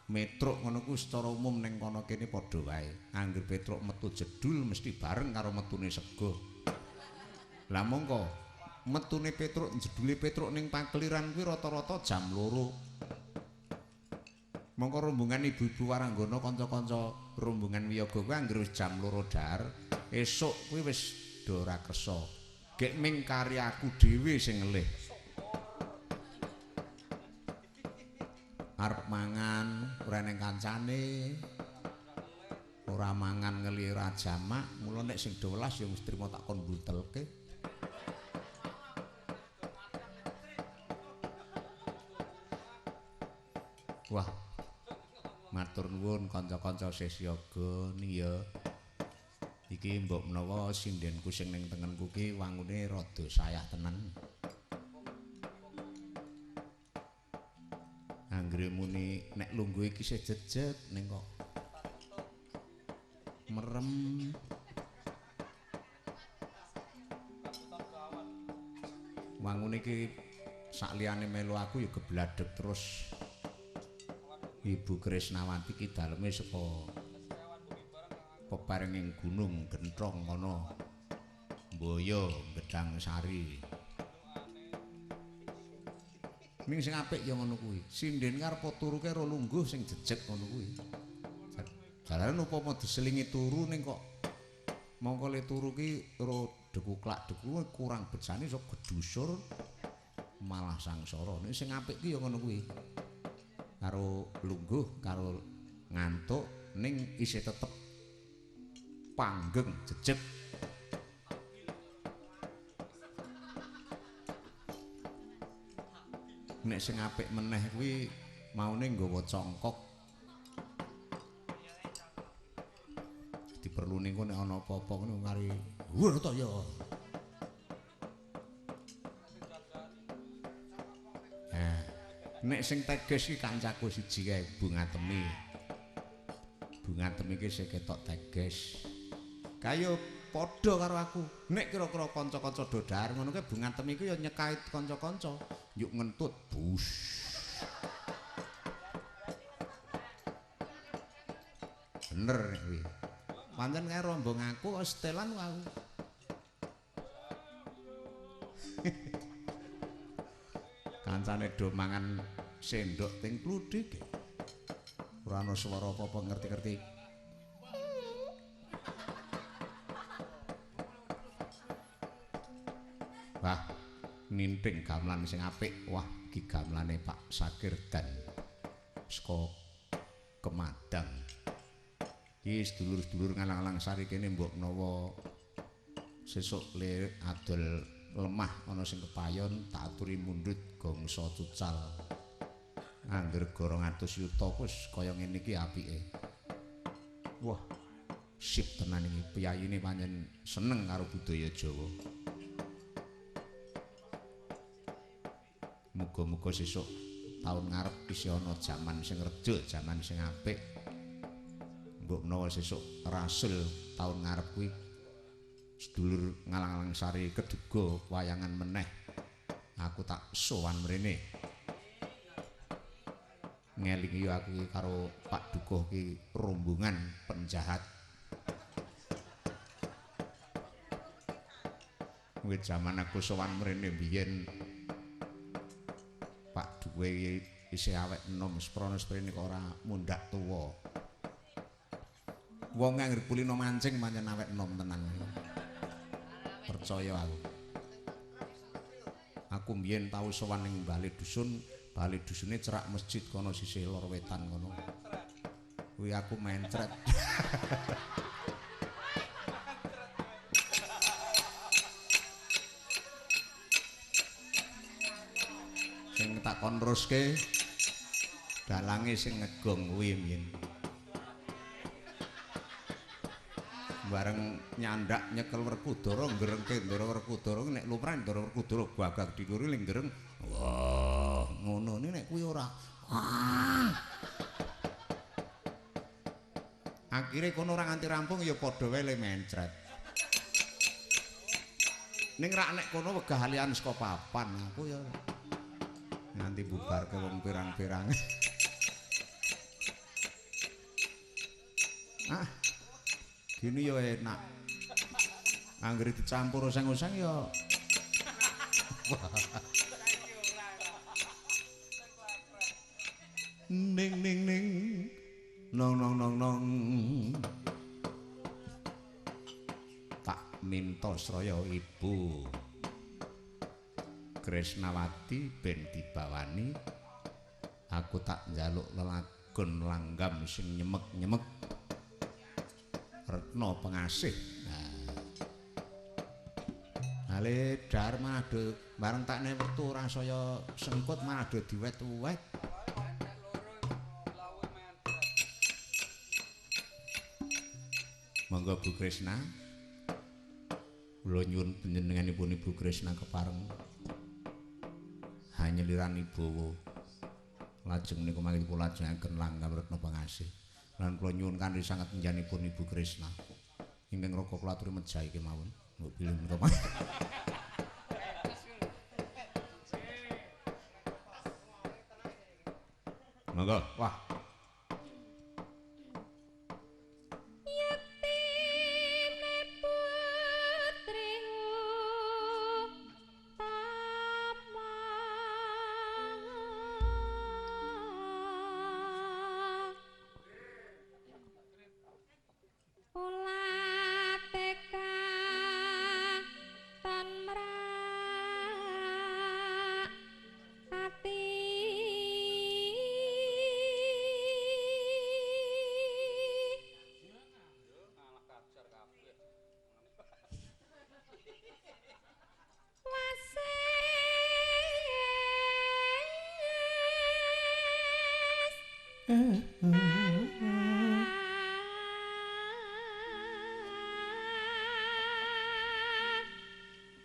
metruk ngono kuwi secara umum ning kono kene padha wae. Angger petruk metu jedul mesti bareng karo metune sego. Lah mongko metune petruk jedule petruk ning pakeliran kuwi rata-rata jam 2. Mongko rombongan ibu-ibu waranggana kanca-kanca rombongan wiyaga kuwi anggere wis jam 2 dhahar, esuk kuwi wis do ora kersa. Gek ming karyaku dhewe sing ngelih. Arep mangan ora ning kancane. Ora mangan ngeli ora jamak, mula nek sing do welas ya wis trimo tak kon mbuntelke. Wah. Matur nuwun kanca-kanca sesyaga ning ya. Iki mbok menawa sindhenku sing ning tengenku ki wangune rada sayah tenan. Anggere muni nek lungguh iki isih jejeg ning kok merem. Wangune iki sak liyane melu aku ya gebladheg terus. Ibu Krisnawati ki daleme saka peparenging gunung Genthong ana Mboyo Gedang Sari. Ning sing apik ya ngono kuwi. Sinden arep turu karo lungguh sing jejeg ngono kuwi. Jalaran upama diselingi turu ning kok mongko le turu ki ro dekuklak deku kurang becane iso gedusur malah sangsara. Ning sing apik ki ya ngono kuwi. Karo lungguh karo ngantuk ning isih tetep panggeng jejeg. Nek sing apik meneh kuwi maune nggawa congkok. Diperlune engko nek ana apa-apa ngono kari wur to ya. Nek sing teges iki kancaku siji kae Bunga Temi. Bunga Temi iki sing ketok teges. Kaya padha karo aku. Nek kira-kira kanca-kanca do dhahar ngono kae Bunga Temi iku ya nyekait kanca-kanca, yuk ngentut bus. Bener nek kuwi. Pancen kae rombong aku setelan aku. Kancane do mangan sendok ting kluthik. Ora ana swara apa-apa ngerti-ngerti. Wah, ninting gamelan sing apik. Wah, iki gamelane Pak Sakir dan saka Kemadang. Iki sedulur-sedulur Ngalang-alang Sari kene mbok menawa sesuk le adol lemah ana sing kepayon tak aturi mundhut gongso cucal. Angger 200 yuta wis kaya ngene iki apike. Wah, sip tenan iki piyayine pancen seneng karo budaya Jawa. Muga-muga sesuk taun ngarep isih ana jaman sing rejo, jaman sing apik. Mbok menawa sesuk rasul taun ngarep kuwi sedulur Ngalang-alang Sari keduga wayangan meneh. Aku tak sowan mrene. Ngelingi yo aku iki karo Pak Dukuh ki rombongan penjahat. Wit jaman aku sowan mrene biyen Pak Dukuh iki isih awet enom seprono sprene kok ora mundhak tuwa. Wong anggere kulino mancing pancen awet enom tenan. Percaya aku. Aku mbiyen tau sowan ning bale dusun, bale dusune cerak masjid kono sisih lor wetan kono. Kuwi aku mencret. Sing tak kon teruske dalange sing ngegong kuwi mbiyen. Bareng nyandak nyekel Werkudara ngrengke Ndara Werkudara nek lumrah Ndara Werkudara gagak diluri ling ngreng. Wah, ngono nek kuwi ora. Wah. Akhire kono ora nganti rampung ya padha wae le mencret. Ning rak nek kono wegah alian saka papan aku ya nganti bubarke wong pirang-pirang. Ah. Gini ya enak. Anggere dicampur oseng-oseng ya. Ning ning ning nong nong nong nong. Tak minta sraya Ibu Kresnawati ben dibawani. Aku tak njaluk lelagon langgam sing nyemek-nyemek. Retno Pengasih. Nah. Ale dar malah do bareng takne wektu ora saya sengkut malah do diwet-wet. Monggo Bu Kresna. Kula nyuwun panjenenganipun Ibu Kresna kepareng hanyeliran ibawa. Lajeng menika mangke kula lajengaken langgam Retno Pengasih. Lan kula nyuwun kanthi sanget njanipun Ibu Kresna. Ingkang raka kula aturi mejahi kemawon. Mbok bilih menika. Monggo. Wah.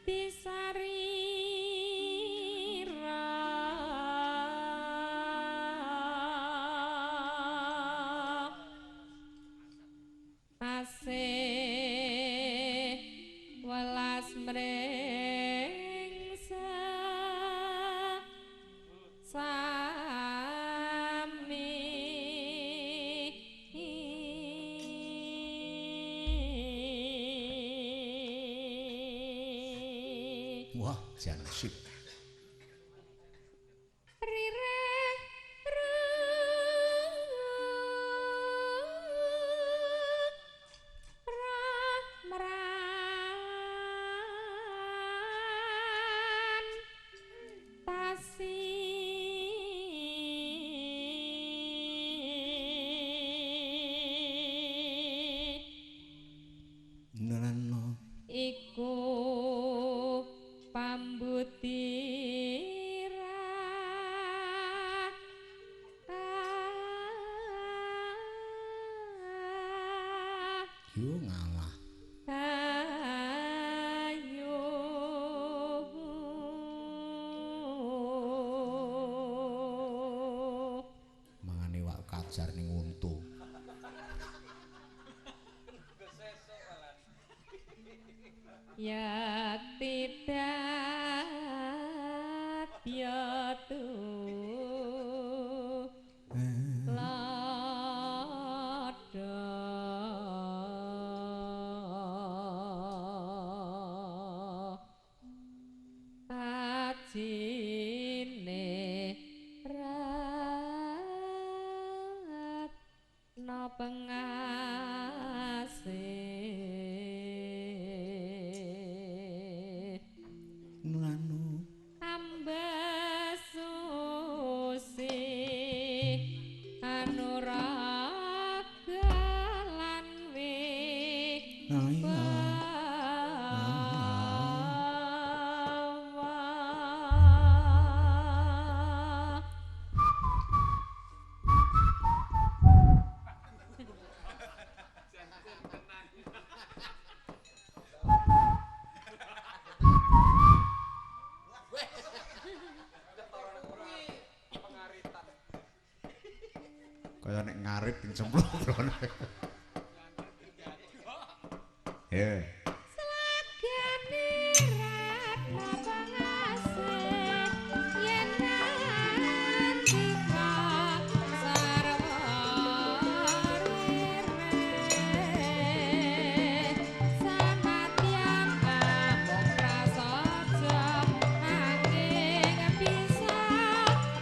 Disarira. Wah, jan sip. Rireh mran tasi Nrana iku pambutira yo ngalah. Ayo Mangane wak kajar ning untu. Ya tidak ya tu lada ajine ratna pengasih Nrana ambasusi anuraga lan Ayo. wibawa. Kaya nek ngarit ing cemplung. Eh. Selagane ratna pangasih yen nandika sarwa ririh sanadyan amung prasaja nanging bisa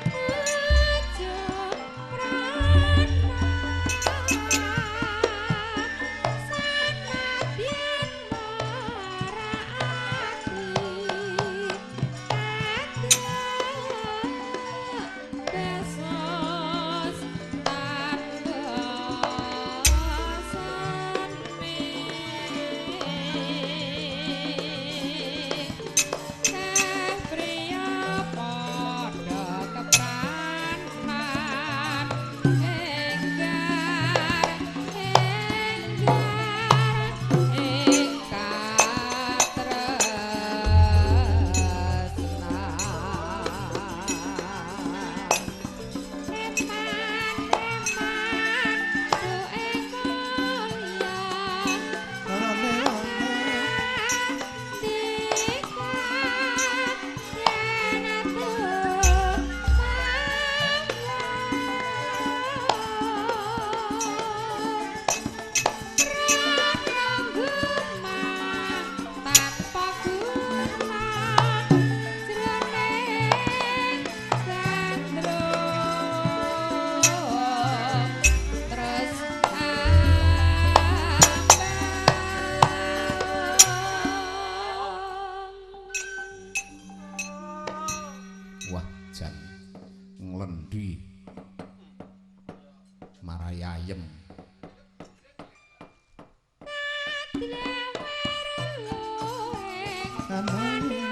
wujud prana sanadyan mara ati besos tanpa seni kang priya padha kepranan enggar enggar ing katresnan. Eman eman suing mulya Tika yen tanpa guna jroning gandrung terus ambang. Wah, jan nglendi. Marai ayem. Pasrah.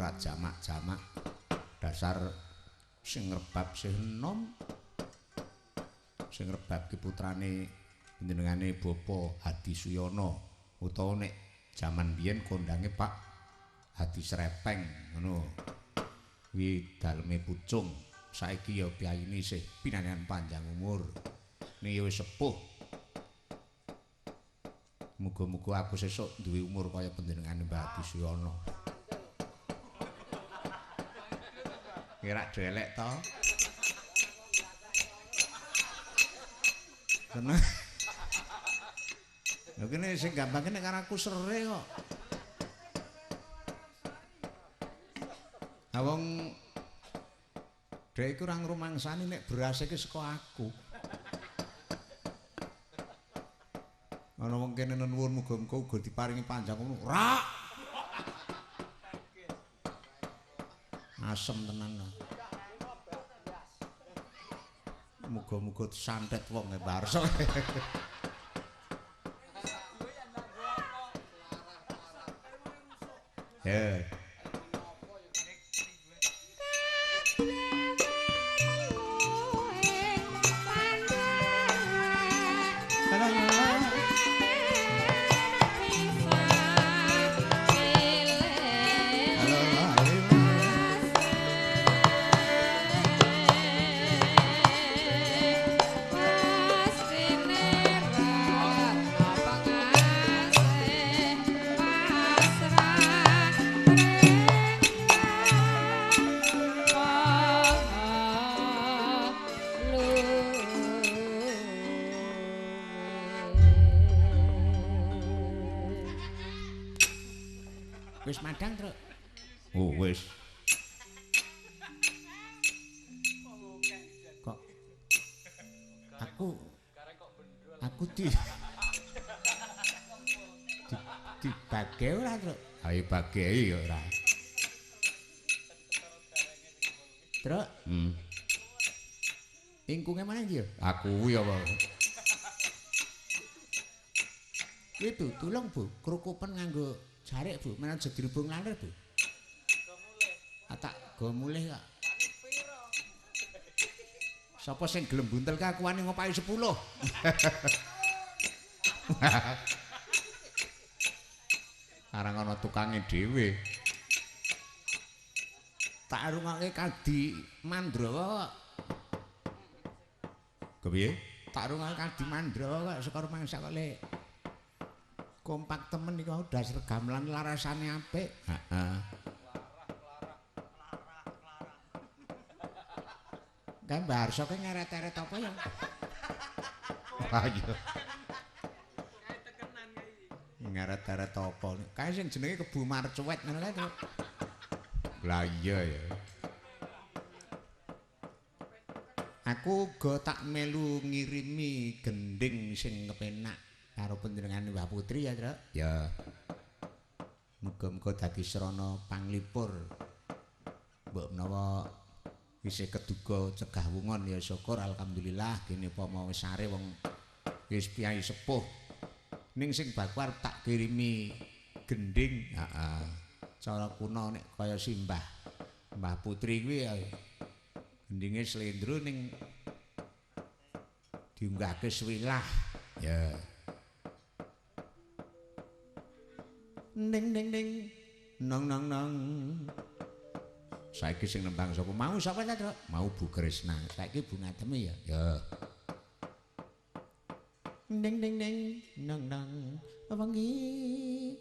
ora jamak-jamak. Dasar sing rebab sing enom. Sing rebab ki putrane panjenengane Bapak Hadi Suyono utawa nek jaman biyen kondange Pak Hadi Srepeng ngono. Kuwi daleme Pucung. Saiki ya piyayine isih pinangan panjang umur. Niki wis sepuh. Muga-muga aku sesuk duwe umur kaya panjenengane Mbah Hadi Suyono. Kira delek to. Seneng. Lha kene sing gampang nek karo aku sere kok. Ha wong dhek iku ora ngrumangsani nek beras iki saka aku. Ana wong kene nuwun muga-muga uga diparingi panjang umur. Ora. Asem tenan. Muga-muga disantet wong e Barso. Ya. Wis madang, Truk. Oh, wis. Kok aku di dibage ora, Truk? Ayo bage ya ora. Truk. Ingkunge mana iki ya? Aku kuwi apa? Kuwi Bu, tulung Bu, krukupen nganggo jarik Bu, menawa aja dirubung laler Bu. Ah tak go mulih kok. Sapa sing gelem buntel ka aku wani ngopahi 10. Arang ana tukange dhewe. Tak rungokke Kadi Mandrawa kok. Kepiye? Tak rungokke Kadi Mandrawa kok saka rumangsa kok lek. Kompak temen iku dasar gamelan larasane apik. Heeh. Kan Mbah Arso ki ngeret-eret apa ya? Wah iya. Ngeret-eret apa? Kae sing jenenge Kebu Marcuwet ngono kae to. Lah iya ya. Aku uga tak melu ngirimi gendhing sing kepenak karo panjenengan Mbah Putri ya, Truk. Ya. Muga-muga dadi srana panglipur. Mbok menawa isih keduga cegah wungon ya syukur alhamdulillah kene upama wis sare wong wis piyai sepuh. Ning sing baku arep tak kirimi gendhing, heeh. Cara kuna nek kaya simbah Mbah Putri kuwi ya gendhinge slendro ning diunggahke swilah. Ya. Ning ning ning nong nong nong. Saiki sing nembang sapa? Mau sapa ta, Truk? Mau Bu Krisna. Saiki Bu Ngatemi ya. Ya. Ning ning ning nong nong wengi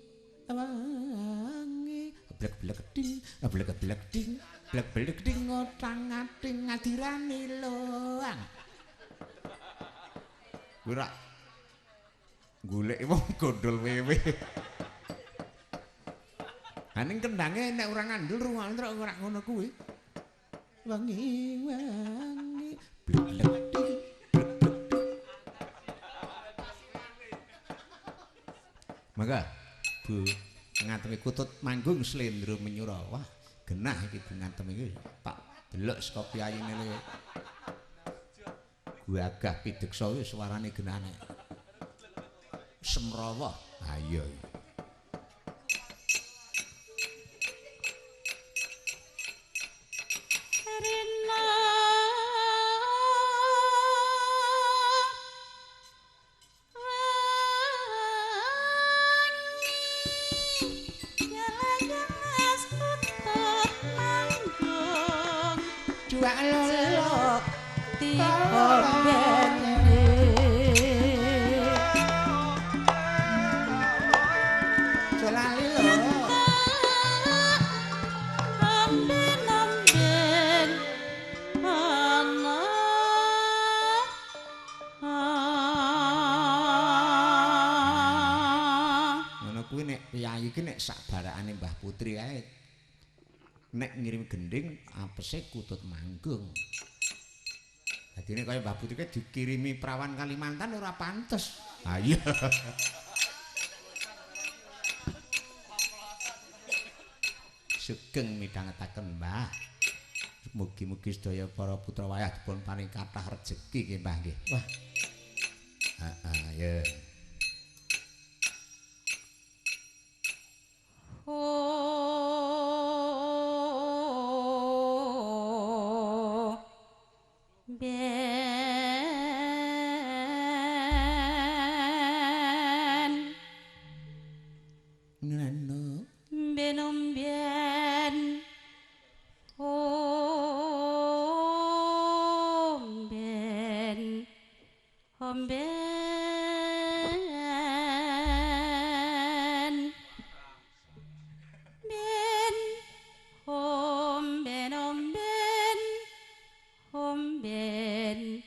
wengi blek-blek ding blek-blek ding blek-blek ding otang-ating adirane loang. Kuwi rak golek wong gondol wewe. Ha ning kendhange nek ora ngandel rungokne truk ora ngono kuwi. Wengi wengi blek-blek ding blek-blek ding. Mangga Bu Ngatemi kutut manggung slendro menyura. Wah, genah iki Bu Ngatemi iki. Tak delok saka piyayine le. Gagah pideksa kuwi suarane genah nek. Semrawah. Ha iya. Mbak Lolo diombene. Aja lali lho. Amben-amben ana. Ngono kuwi nek piyayi ki nek sak barakane Mbah Putri kae nek ngirim gending apese kutut manggung. Dadine kaya Mbah Putri kae dikirimi prawan Kalimantan ora pantes. Ha iya. Sugeng midhangetaken Mbah. Mugi-mugi sedaya para putra wayah dipun paring kathah rejeki nggih Mbah nggih. Wah. Heeh, ya. Oh, ben Ngono. ben ben oh ben ben ben om ben om ben om ben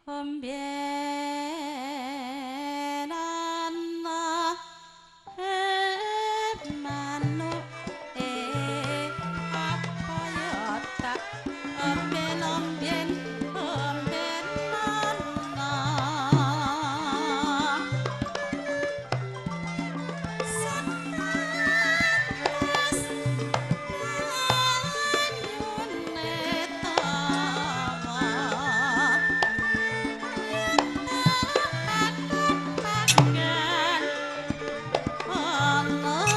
om ben ana manuk apa ya tak omben omben omben ana satas banyune tawa pakan Allah.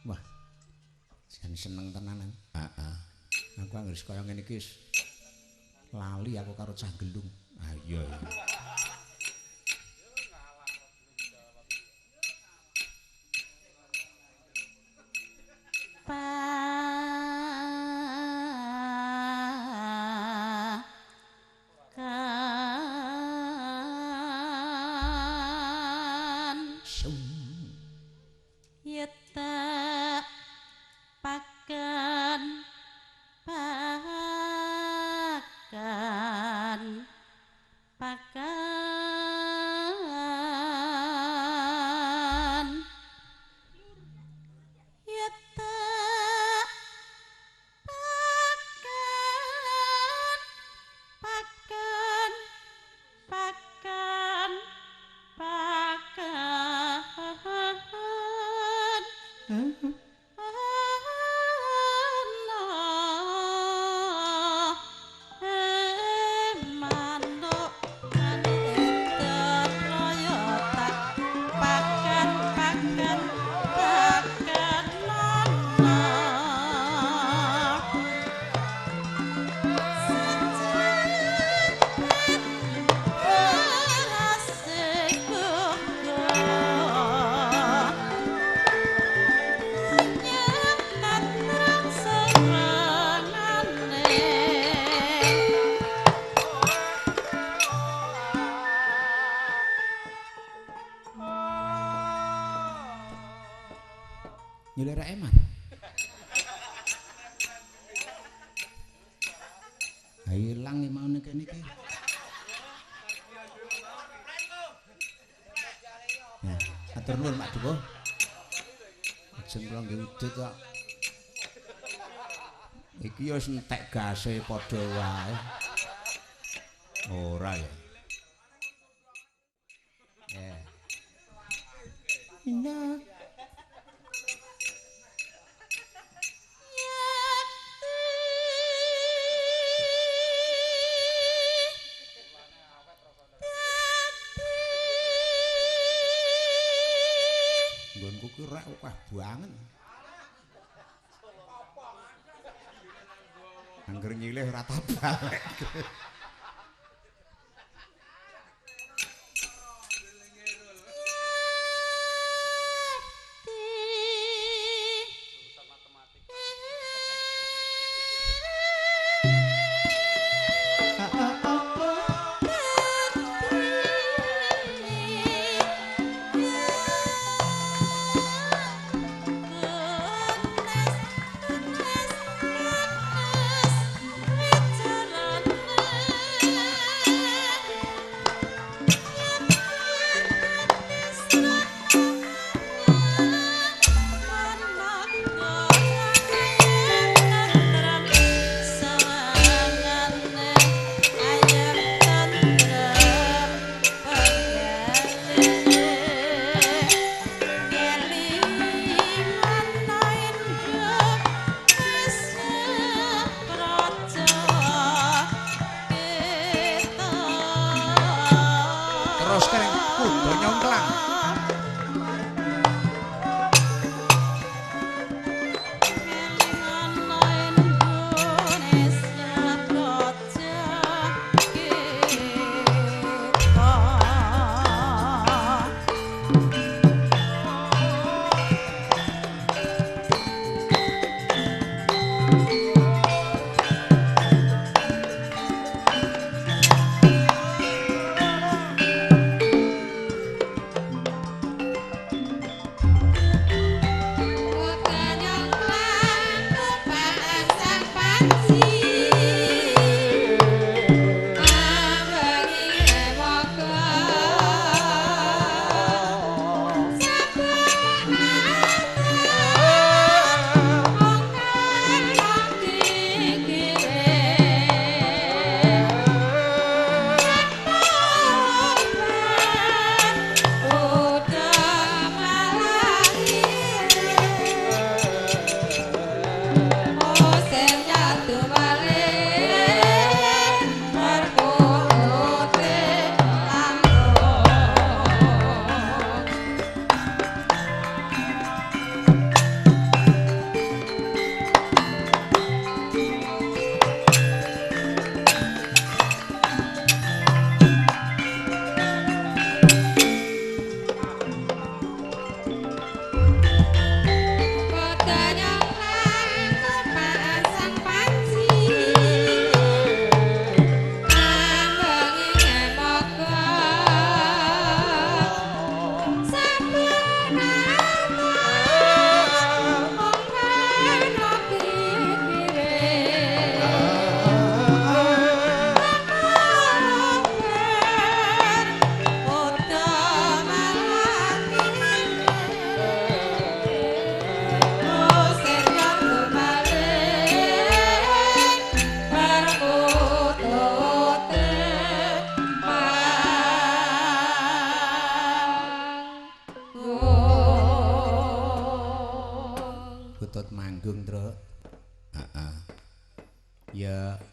Wah. Jan seneng tenanan. Heeh. Aku anggere kaya ngene iki wis lali aku karo cah gelung. Ah iya. Pakan Sung. yeta pakan pakan pakan yeta pakan pakan pakan pakan ana manuk manuk tak pakan pakan pakan ana Nyilirake eman. Ha ilang iki mau kene iki. Ya, atur nuwun Pak Dukuh. Ajeng kula nggih udut kok. Iki ya wis entek gase padha wae. Ora ya. Ya. Iya. Nggonku ki rek akeh banget. Angger nyilih ora tabalek. Bathara Skereng kuda nyongklang.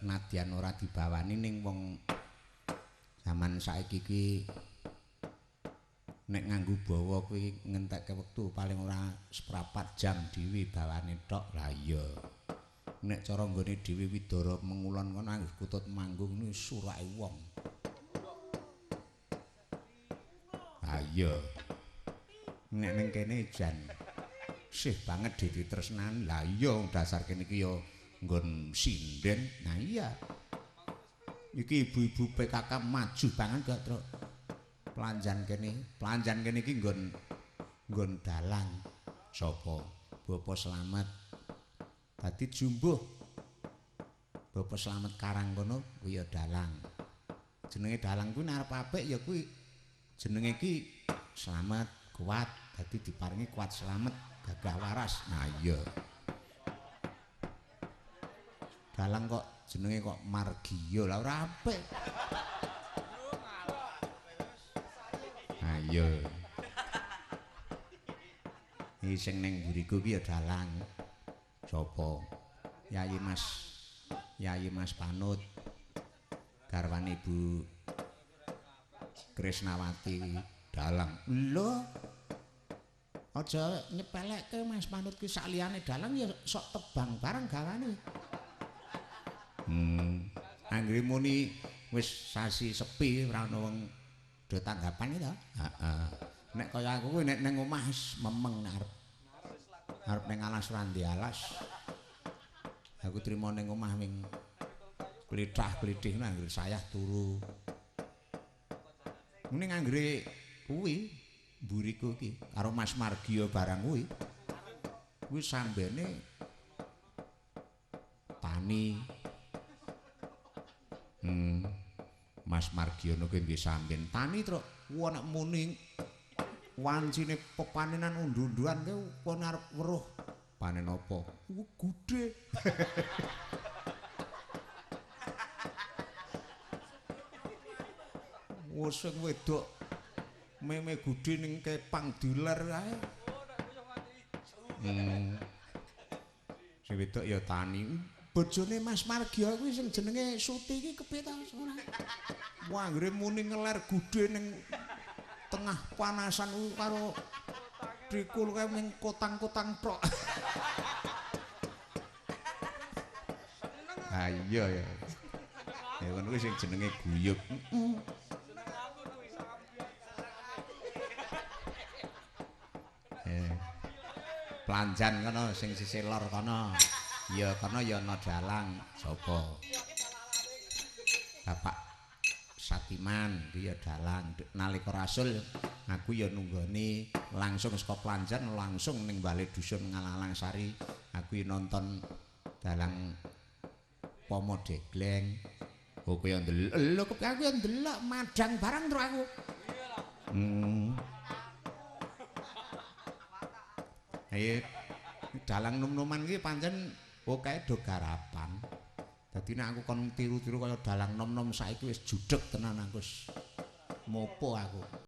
Nadyan ora dibawani ning wong jaman saiki iki nek nganggo bawa kuwi ngentekke wektu paling ora 1/4 jam dhewe bawane tok. Lah iya, nek cara nggone dhewe Widara mengulon kono anggere kutut manggung ni surake wong. Lah iya, nek ning kene jan sih banget ditresnani. Lah iya, dasar kene iki ya nggon sinden. Nah iya, iki ibu-ibu PKK maju banget gak, Truk. Pelanjan kene iki nggon nggon dalang. Sapa? Bapak Slamet. Dadi jumbuh. Bapak Slamet Karang kono kuwi ya dalang. Jenenge dalang kuwi nek arep apik ya kuwi jenenge iki Slamet, kuat. Dadi diparingi kuat Slamet, gagah waras. Nah iya. Dalang kok jenenge kok Margiyo, lah ora apik. Ayo. Iki sing ning mburiku ki ya dalang. Sapa? Yayi Mas. Yayi Mas Panut. Garwane Ibu Krisnawati dalang. Lho. Aja nyepelekke Mas Panut ki sak liyane dalang ya sok tebang bareng gawane. Anggere muni wis sasi sepi ora ana wong do tanggapan iki to. Heeh. Nek kaya aku kuwi nek ning omah wis memeng arep arep ning alas ora ndek alas. Aku trimo ning omah wing klithah-klithih anggere sayah turu. Muni anggere kuwi mburiku iki karo Mas Margiyo barang kuwi. Kuwi sambene tani. Mas Margiono kuwi nggih samben tani, Truk. Kuwi nek muni wancine pepanenan undu-unduan kuwi kon arep weruh panen apa? Kuwi gudhe. Wes sing wedok meme gudhe ning kepang diler kae. Sing wedok ya tani. Bojone Mas Margiyo kuwi sing jenenge Suti iki kepiye ta ora? Wah, anggere muni ngeler gudhe ning Tengah panasan kuwi karo dikul kae ming kotang-kotang tok. Ha iya ya. Ya ngono kuwi sing jenenge guyub. Heeh. Planjan kono sing sisih lor kono. Ya kono ya ana dalang sapa? Bapak Satiman dia dalang nalika rasul aku ya nunggoni langsung saka Planjan langsung ning bale dusun Ngalalang Sari aku ya nonton dalang Pomo Degleng. Oh kowe ndelok lho aku ya ndelok madang barang terus aku. Ayo dalang nom-noman iki pancen kae do garapan. Dadi nek aku kon tiru-tiru kaya dalang nom-nom saiki wis judeg tenan aku wis mopo aku.